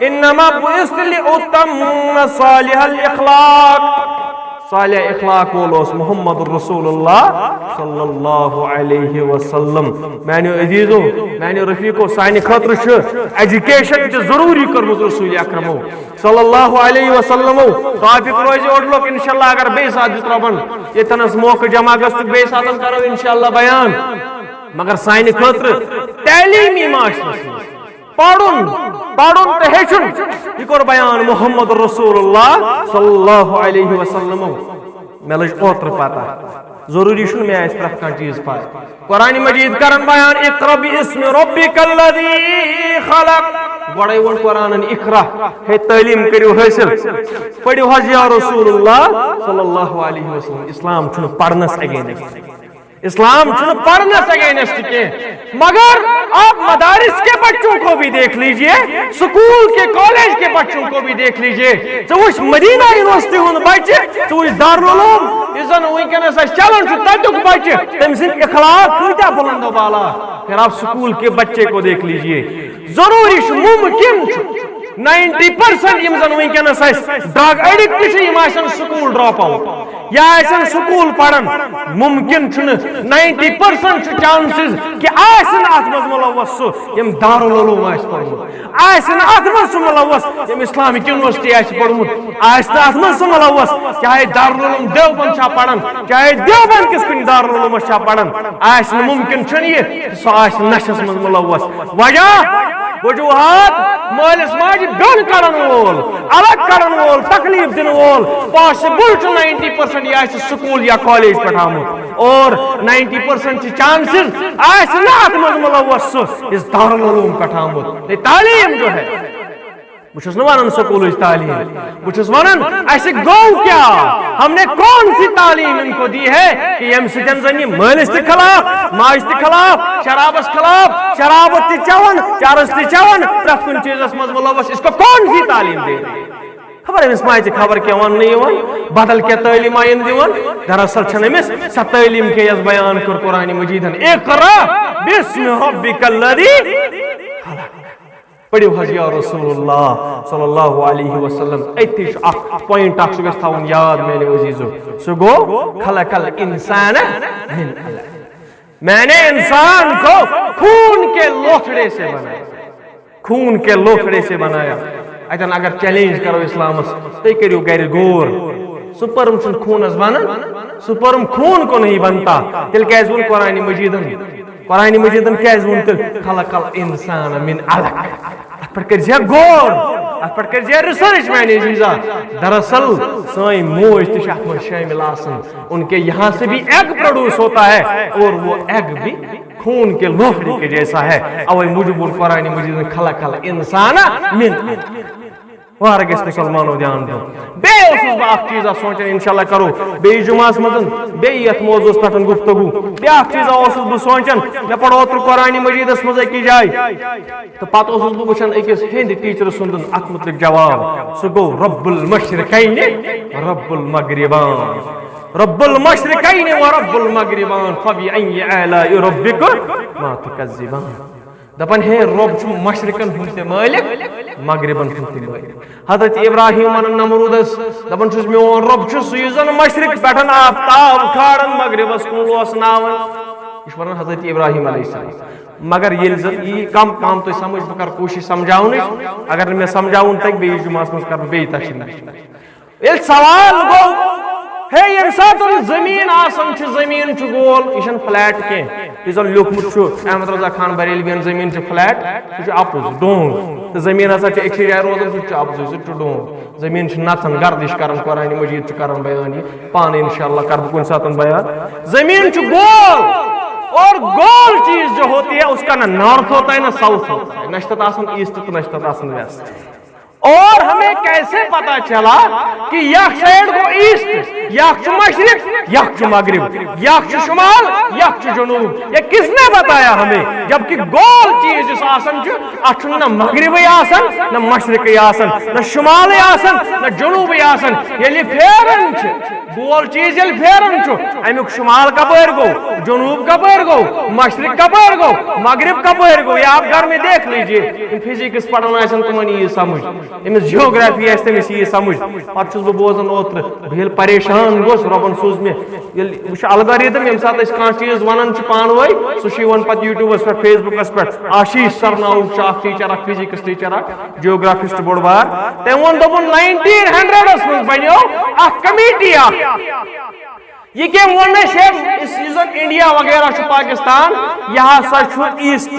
انما بعثت لاتمم صالح الاخلاق۔ صالح اخلاق وول اوس محمد رسول اللہ صلی اللہ علیہ وسلم۔ میانیو عزیزو، میانیو رفیقو، سانہِ خٲطرٕ چھُ ایجوکیشن تہِ ضروٗری کٔرمٕژ رسول اکرمو صلی اللہ علیہ وسلمو۔ ٹاپک روزِ اوٚڑ لوٚک انشاءاللہ، اگر بیٚیہِ ساتہٕ دیُت رۄبن ییٚتنس موقعہٕ جمع گژھُن، بیٚیہِ ساتہٕ کرو انشاءاللہ بیان۔ مگر سانہِ خٲطرٕ تعلیمی معاشرس منٛز پرُن، پرُن تہٕ ہیٚچھُن، یہِ کوٚر بیان محمد رسول اللہ صلی اللہ علیہ وسلمو۔ مےٚ لٔج اوترٕ پتہ، ضروٗری چھُنہٕ مےٚ آسہِ پرٛٮ۪تھ کانٛہہ چیٖز پَے۔ قرآن مجید کرن بیان، اقرأ باسم ربک الذی خلق۔ گۄڈے ووٚن قرآنن اقرأ، ہے تعلیٖم کٔرِو حٲصِل، پٔرِو حظ یا رسول اللہ صلی اللہ علیہ وسلم۔ اسلام چھُنہٕ پرنس against، اسلام چھُنہٕ پرنس against کینٛہہ، مگر آپ مدارس کے بچوں کو بھی دیکھ لیجئے، سکول کے کالج کے بچوں کو بھی دیکھ لیجئے۔ ژٕ وٕچھ مدینہ یونیورسٹی ہُنٛد بچہِ، ژٕ وٕچھ دارالعلوم یُس زن وٕنکیٚنس اسہِ چلان چھُ، تتیُک بچہِ، تٔمۍ سٕنٛدۍ اخلاق کۭتیاہ بلند و بالا۔ پھر آپ سکول کے بچے کو دیکھ لیجئے، ضروٗری چھُ، ممکن چھُ ناینٹی پرسنٹ یِم زن وٕنکیٚنس اسہِ ڈرگ ایڈکٹ چھِ، یِم آسن سکول ڈراپ آوُٹ یا آسن سکول پران۔ ممکن چھُنہٕ، ناینٹی پرسنٹ چھُ چانسز کہِ آسہِ نہٕ اتھ منٛز ملوث سُہ ییٚمۍ دارالعلوم آسہِ پوٚرمُت، آسہِ نہٕ اتھ منٛز سُہ ملوث ییٚمۍ اسلامک یونیورسٹی آسہِ پوٚرمُت، آسہِ نہٕ اتھ منٛز سُہ ملوث چاہے دارالعلوم دیوبند چھا پران، چاہے دیوبند کِس کُنہِ دارالعلومس چھا پران، آسہِ نہٕ، ممکن چھُنہٕ یہِ سُہ آسہِ نشس منٛز ملوث۔ وجہ، وجوہات، مٲلِس ماجہِ بیوٚن کڑن وول، الگ کڑن وول، تکلیف دِنہٕ وول، پاسبل چھُ ناینٹی پرسنٹ یہِ آسہِ سکول یا کالج پٮ۪ٹھ آمُت، اور ناینٹی پرسنٹ چھِ چانسز آسہِ نہٕ اتھ منٛز ملوث سُہ یُس دارالعلوم پٮ۪ٹھ آمُت۔ یہ تعلیم جو ہے، بہٕ چھُس نہٕ ونان سکوٗلٕچ تعلیٖم، بہٕ چھُس ونان اسہِ گوٚو کیٛاہ؟ ہم نے کون سی تعلیم ان کو دی ہے کہ ییٚمہِ سۭتۍ زن یہِ مٲلِس تہِ خلاف، ماجہِ تہِ خلاف، شرابس خلاف، شراب تہِ چٮ۪وان، چرس تہِ چٮ۪وان، پرٛٮ۪تھ کُنہِ چیٖزس منٛز ملوث، اس کو کون سی تعلیم دے رہی؟ خبر أمِس ما آسہِ خبر کینٛہہ وننہٕ یِوان، بدل کینٛہہ تعلیٖم آیہِ یِنہٕ دِوان۔ دراصل چھنہٕ أمِس سۄ تعلیٖم کینٛہہ یۄس بیان کٔر قرآن مجیدن، اقرأ باسم ربک الذی خلق۔ پٔرِو حظ یا رسول اللہ صلی اللہ علیہ وسلم۔ أتی چھُ اکھ پوینٹ اکھ، سُہ گژھِ تھاوُن یاد میانیو عزیزو۔ سُہ گوٚو، خلق الانسان من علق۔ میں نے انسان کو خون کے لوتھڑے سے بنایا۔ خون کے لوتھڑے سے بنایا۔ اتن اگر چیلنج کرو اسلامس، تُہۍ کٔرِو گرِ غور۔ سپرم چھُنہٕ خوٗنس بنان، سپرم خون کو نہیں بنتا۔ تیٚلہِ کیازِ ووٚن قرآن مجیدن؟ قرآن مجیدن کیازِ ووٚن تیٚلہِ خلق الانسان من علق؟ اتھ پٮ۪ٹھ کٔرۍ زِ غور، اتھ پٮ۪ٹھ کٔرۍ زِ ریسرچ میانہِ عزیزا۔ دراصل سٲنۍ موج تہِ چھِ اتھ منٛز شٲمِل آسان۔ ان کے یہاں سے بھی ایگ پروڈیوس ہوتا ہے اور وہ ایگ بھی خون کے لوتھڑے کے جیسا ہے۔ اوے موجب ووٚن قرآن مجیدن خلق الانسان من علق۔ وارٕ گژھِ مسلمانو دیان دیُن۔ بیٚیہِ اوسُس بہٕ اکھ چیٖز اکھ سونٛچان، انشاءاللہ کرو بیٚیہِ جمعہس منٛز بیٚیہِ یتھ موضوعس پٮ۪ٹھ گفتگو۔ بیٛاکھ چیٖزا اوسُس بہٕ سونٛچان، مےٚ پوٚر اوترٕ قرآن مجیدس منٛز أکِس جایہِ، تہٕ پتہٕ اوسُس بہٕ وٕچھان أکِس ہیٚنٛدۍ ٹیٖچرٕ سُنٛدُن اتھ مُتعلق جواب۔ سُہ گوٚو رب المشرقین، رب المغربان، رب المشرقین و رب المغربان، فبأی آلاء ربکما تکذبان۔ دپان، ہے، رب چھُ مشرقن ہُنٛد تہِ مٲلِک، مغربن ہُنٛد تہِ مٲلِک۔ حضرت ابراہیم ونان نمرودس، دپان چھُس، میون رب چھُ سُہ یُس زن مشرق پٮ۪ٹھ آفتاب کھالان مغربس کُن لوسناوان۔ یہِ چھُ ونان حضرت ابراہیم علیہ السلام۔ مگر ییٚلہِ زن یی کم پہم تُہۍ سمجھ، بہٕ کرٕ کوٗشش سمجھاونٕچ۔ اگر نہٕ مےٚ سمجھاوُن تگہِ، بیٚیِس جمعس منٛز کرٕ بہٕ بیٚیہِ تشریح۔ ییٚلہِ سوال گوٚو، ہے، ییٚمہِ ساتہٕ زٔمیٖن آسان چھِ، زٔمیٖن چھُ گول، یہِ چھُنہٕ فلیٹ کینٛہہ۔ یُس زن لیوٗکھمُت چھُ احمد رضا خان بریلوین، زٔمیٖن چھِ فلیٹ، سُہ چھُ اَپُز، ڈوٗن۔ تہٕ زٔمیٖن ہسا چھِ أکسٕے جایہِ روزان، سُہ تہِ چھُ اَپزُے، سُہ تہِ چھُ ڈوٗن۔ زٔمیٖن چھِ نژان، گردش کران، قرآن مجیٖد چھُ کران بیان یہِ، پانہٕ انشاءاللہ کرٕ بہٕ کُنہِ ساتہٕ بیان۔ زٔمیٖن چھُ گول، اور گول چیٖز جو ہوتی ہے، اس کا نہ نارتھ ہوتا ہے، نہ ساؤتھ ہوتا ہے، نہ چھِ تَتھ آسان ایٖسٹ تہٕ نہ چھِ تَتھ آسان ویسٹ۔ اور ہمیں کیسے پتا چلا کہ یہ سائیڈ گو ایسٹ، یہ مشرق، یہ مغرب، یہ شمال، یہ جنوب؟ یہ کس نے بتایا ہمیں؟ جبکہ گول چیز یُس آسان چھُ، اتھ چھُنہٕ نہ مغربٕے آسان، نہ مشرقٕے آسان، نہ شمالٕے آسان، نہ جنوبٕے آسان۔ ییٚلہِ پھیران چھِ، گول چیز ییٚلہِ پھیران چھُ، امیُک شمال کپٲرۍ گوٚو، جنوب کپٲرۍ گوٚو، مشرق کپٲرۍ گوٚو، مغرب کپٲرۍ گوٚو، یہ آپ گھر میں دیکھ لیجیے۔ یِم فزکس پران آسن، تِمن یی سمجھ، أمِس جیوگرافی آسہِ، تٔمِس یی سمجھ۔ پتہٕ چھُس بہٕ بوزان اوترٕ، بہٕ ییٚلہِ پریشان گوس، رۄبن سوٗز مےٚ، ییٚلہِ وٕچھ الگورتھم، ییٚمہِ ساتہٕ أسۍ کانٛہہ چیٖز وَنان چھِ پانہٕ ؤنۍ، سُہ چھُ یِوان پتہٕ YouTubeس پٮ۪ٹھ، Facebookس پٮ۪ٹھ۔ آشیش سرناوُک چھُ اکھ ٹیٖچر، اکھ فزکس ٹیٖچر، اکھ جیوگرافسٹ بوٚڑ بار۔ تٔمۍ ووٚن، دوٚپُن، ناینٹیٖن ہنڈریڈس منٛز بنیو اکھ کمیٹی اکھ۔ یہ کٔمۍ ووٚن اَسہِ، یُس، یُس زن انڈیا وغیرہ چھُ، پاکستان، یہ ہسا چھُ ایسٹ۔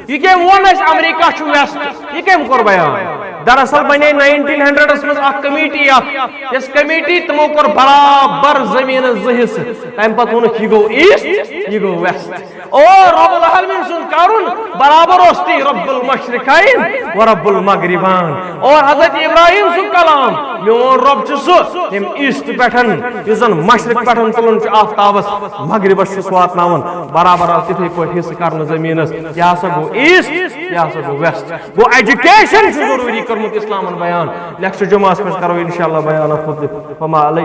یہ کٔمۍ ووٚن اَسہِ، امریکہ چھُ ویسٹ؟ یہ کٔمۍ کوٚر بیان؟ دراصل بنے ناینٹیٖن ہنڈریڈس منٛز اکھ کمیٹی اکھ، یۄس کمیٹی تِمو کوٚر برابر زمینس زٕ حصہٕ۔ تمہِ پتہٕ ووٚنُکھ، یہ گوٚو ایسٹ، یہ گوٚو ویسٹ۔ اور رب العالمین سُنٛد کرُن برابر اوس تی، رب المشرقین و رب المغربان۔ اور حضرت ابراہیم سُنٛد کلام، میون رب چھُ سُہ، ییٚمۍ ایسٹ پٮ۪ٹھ، یُس زن مشرق پٮ۪ٹھ تُلان چھُ آفتابس، مغربس چھُس واتناوان۔ برابر آو تِتھے پٲٹھۍ حصہٕ کرنہٕ زٔمیٖنس۔ یہِ ہسا گوٚو ایسٹ، یہِ ہسا گوٚو ویسٹ۔ گوٚو ایجوکیشن چھُ ضروٗری کوٚرمُت اسلامن بیان۔ نیکسٹ جمعہس پٮ۪ٹھ کرو انشاءاللہ بیان اتھ مُتعلق۔ فما علینا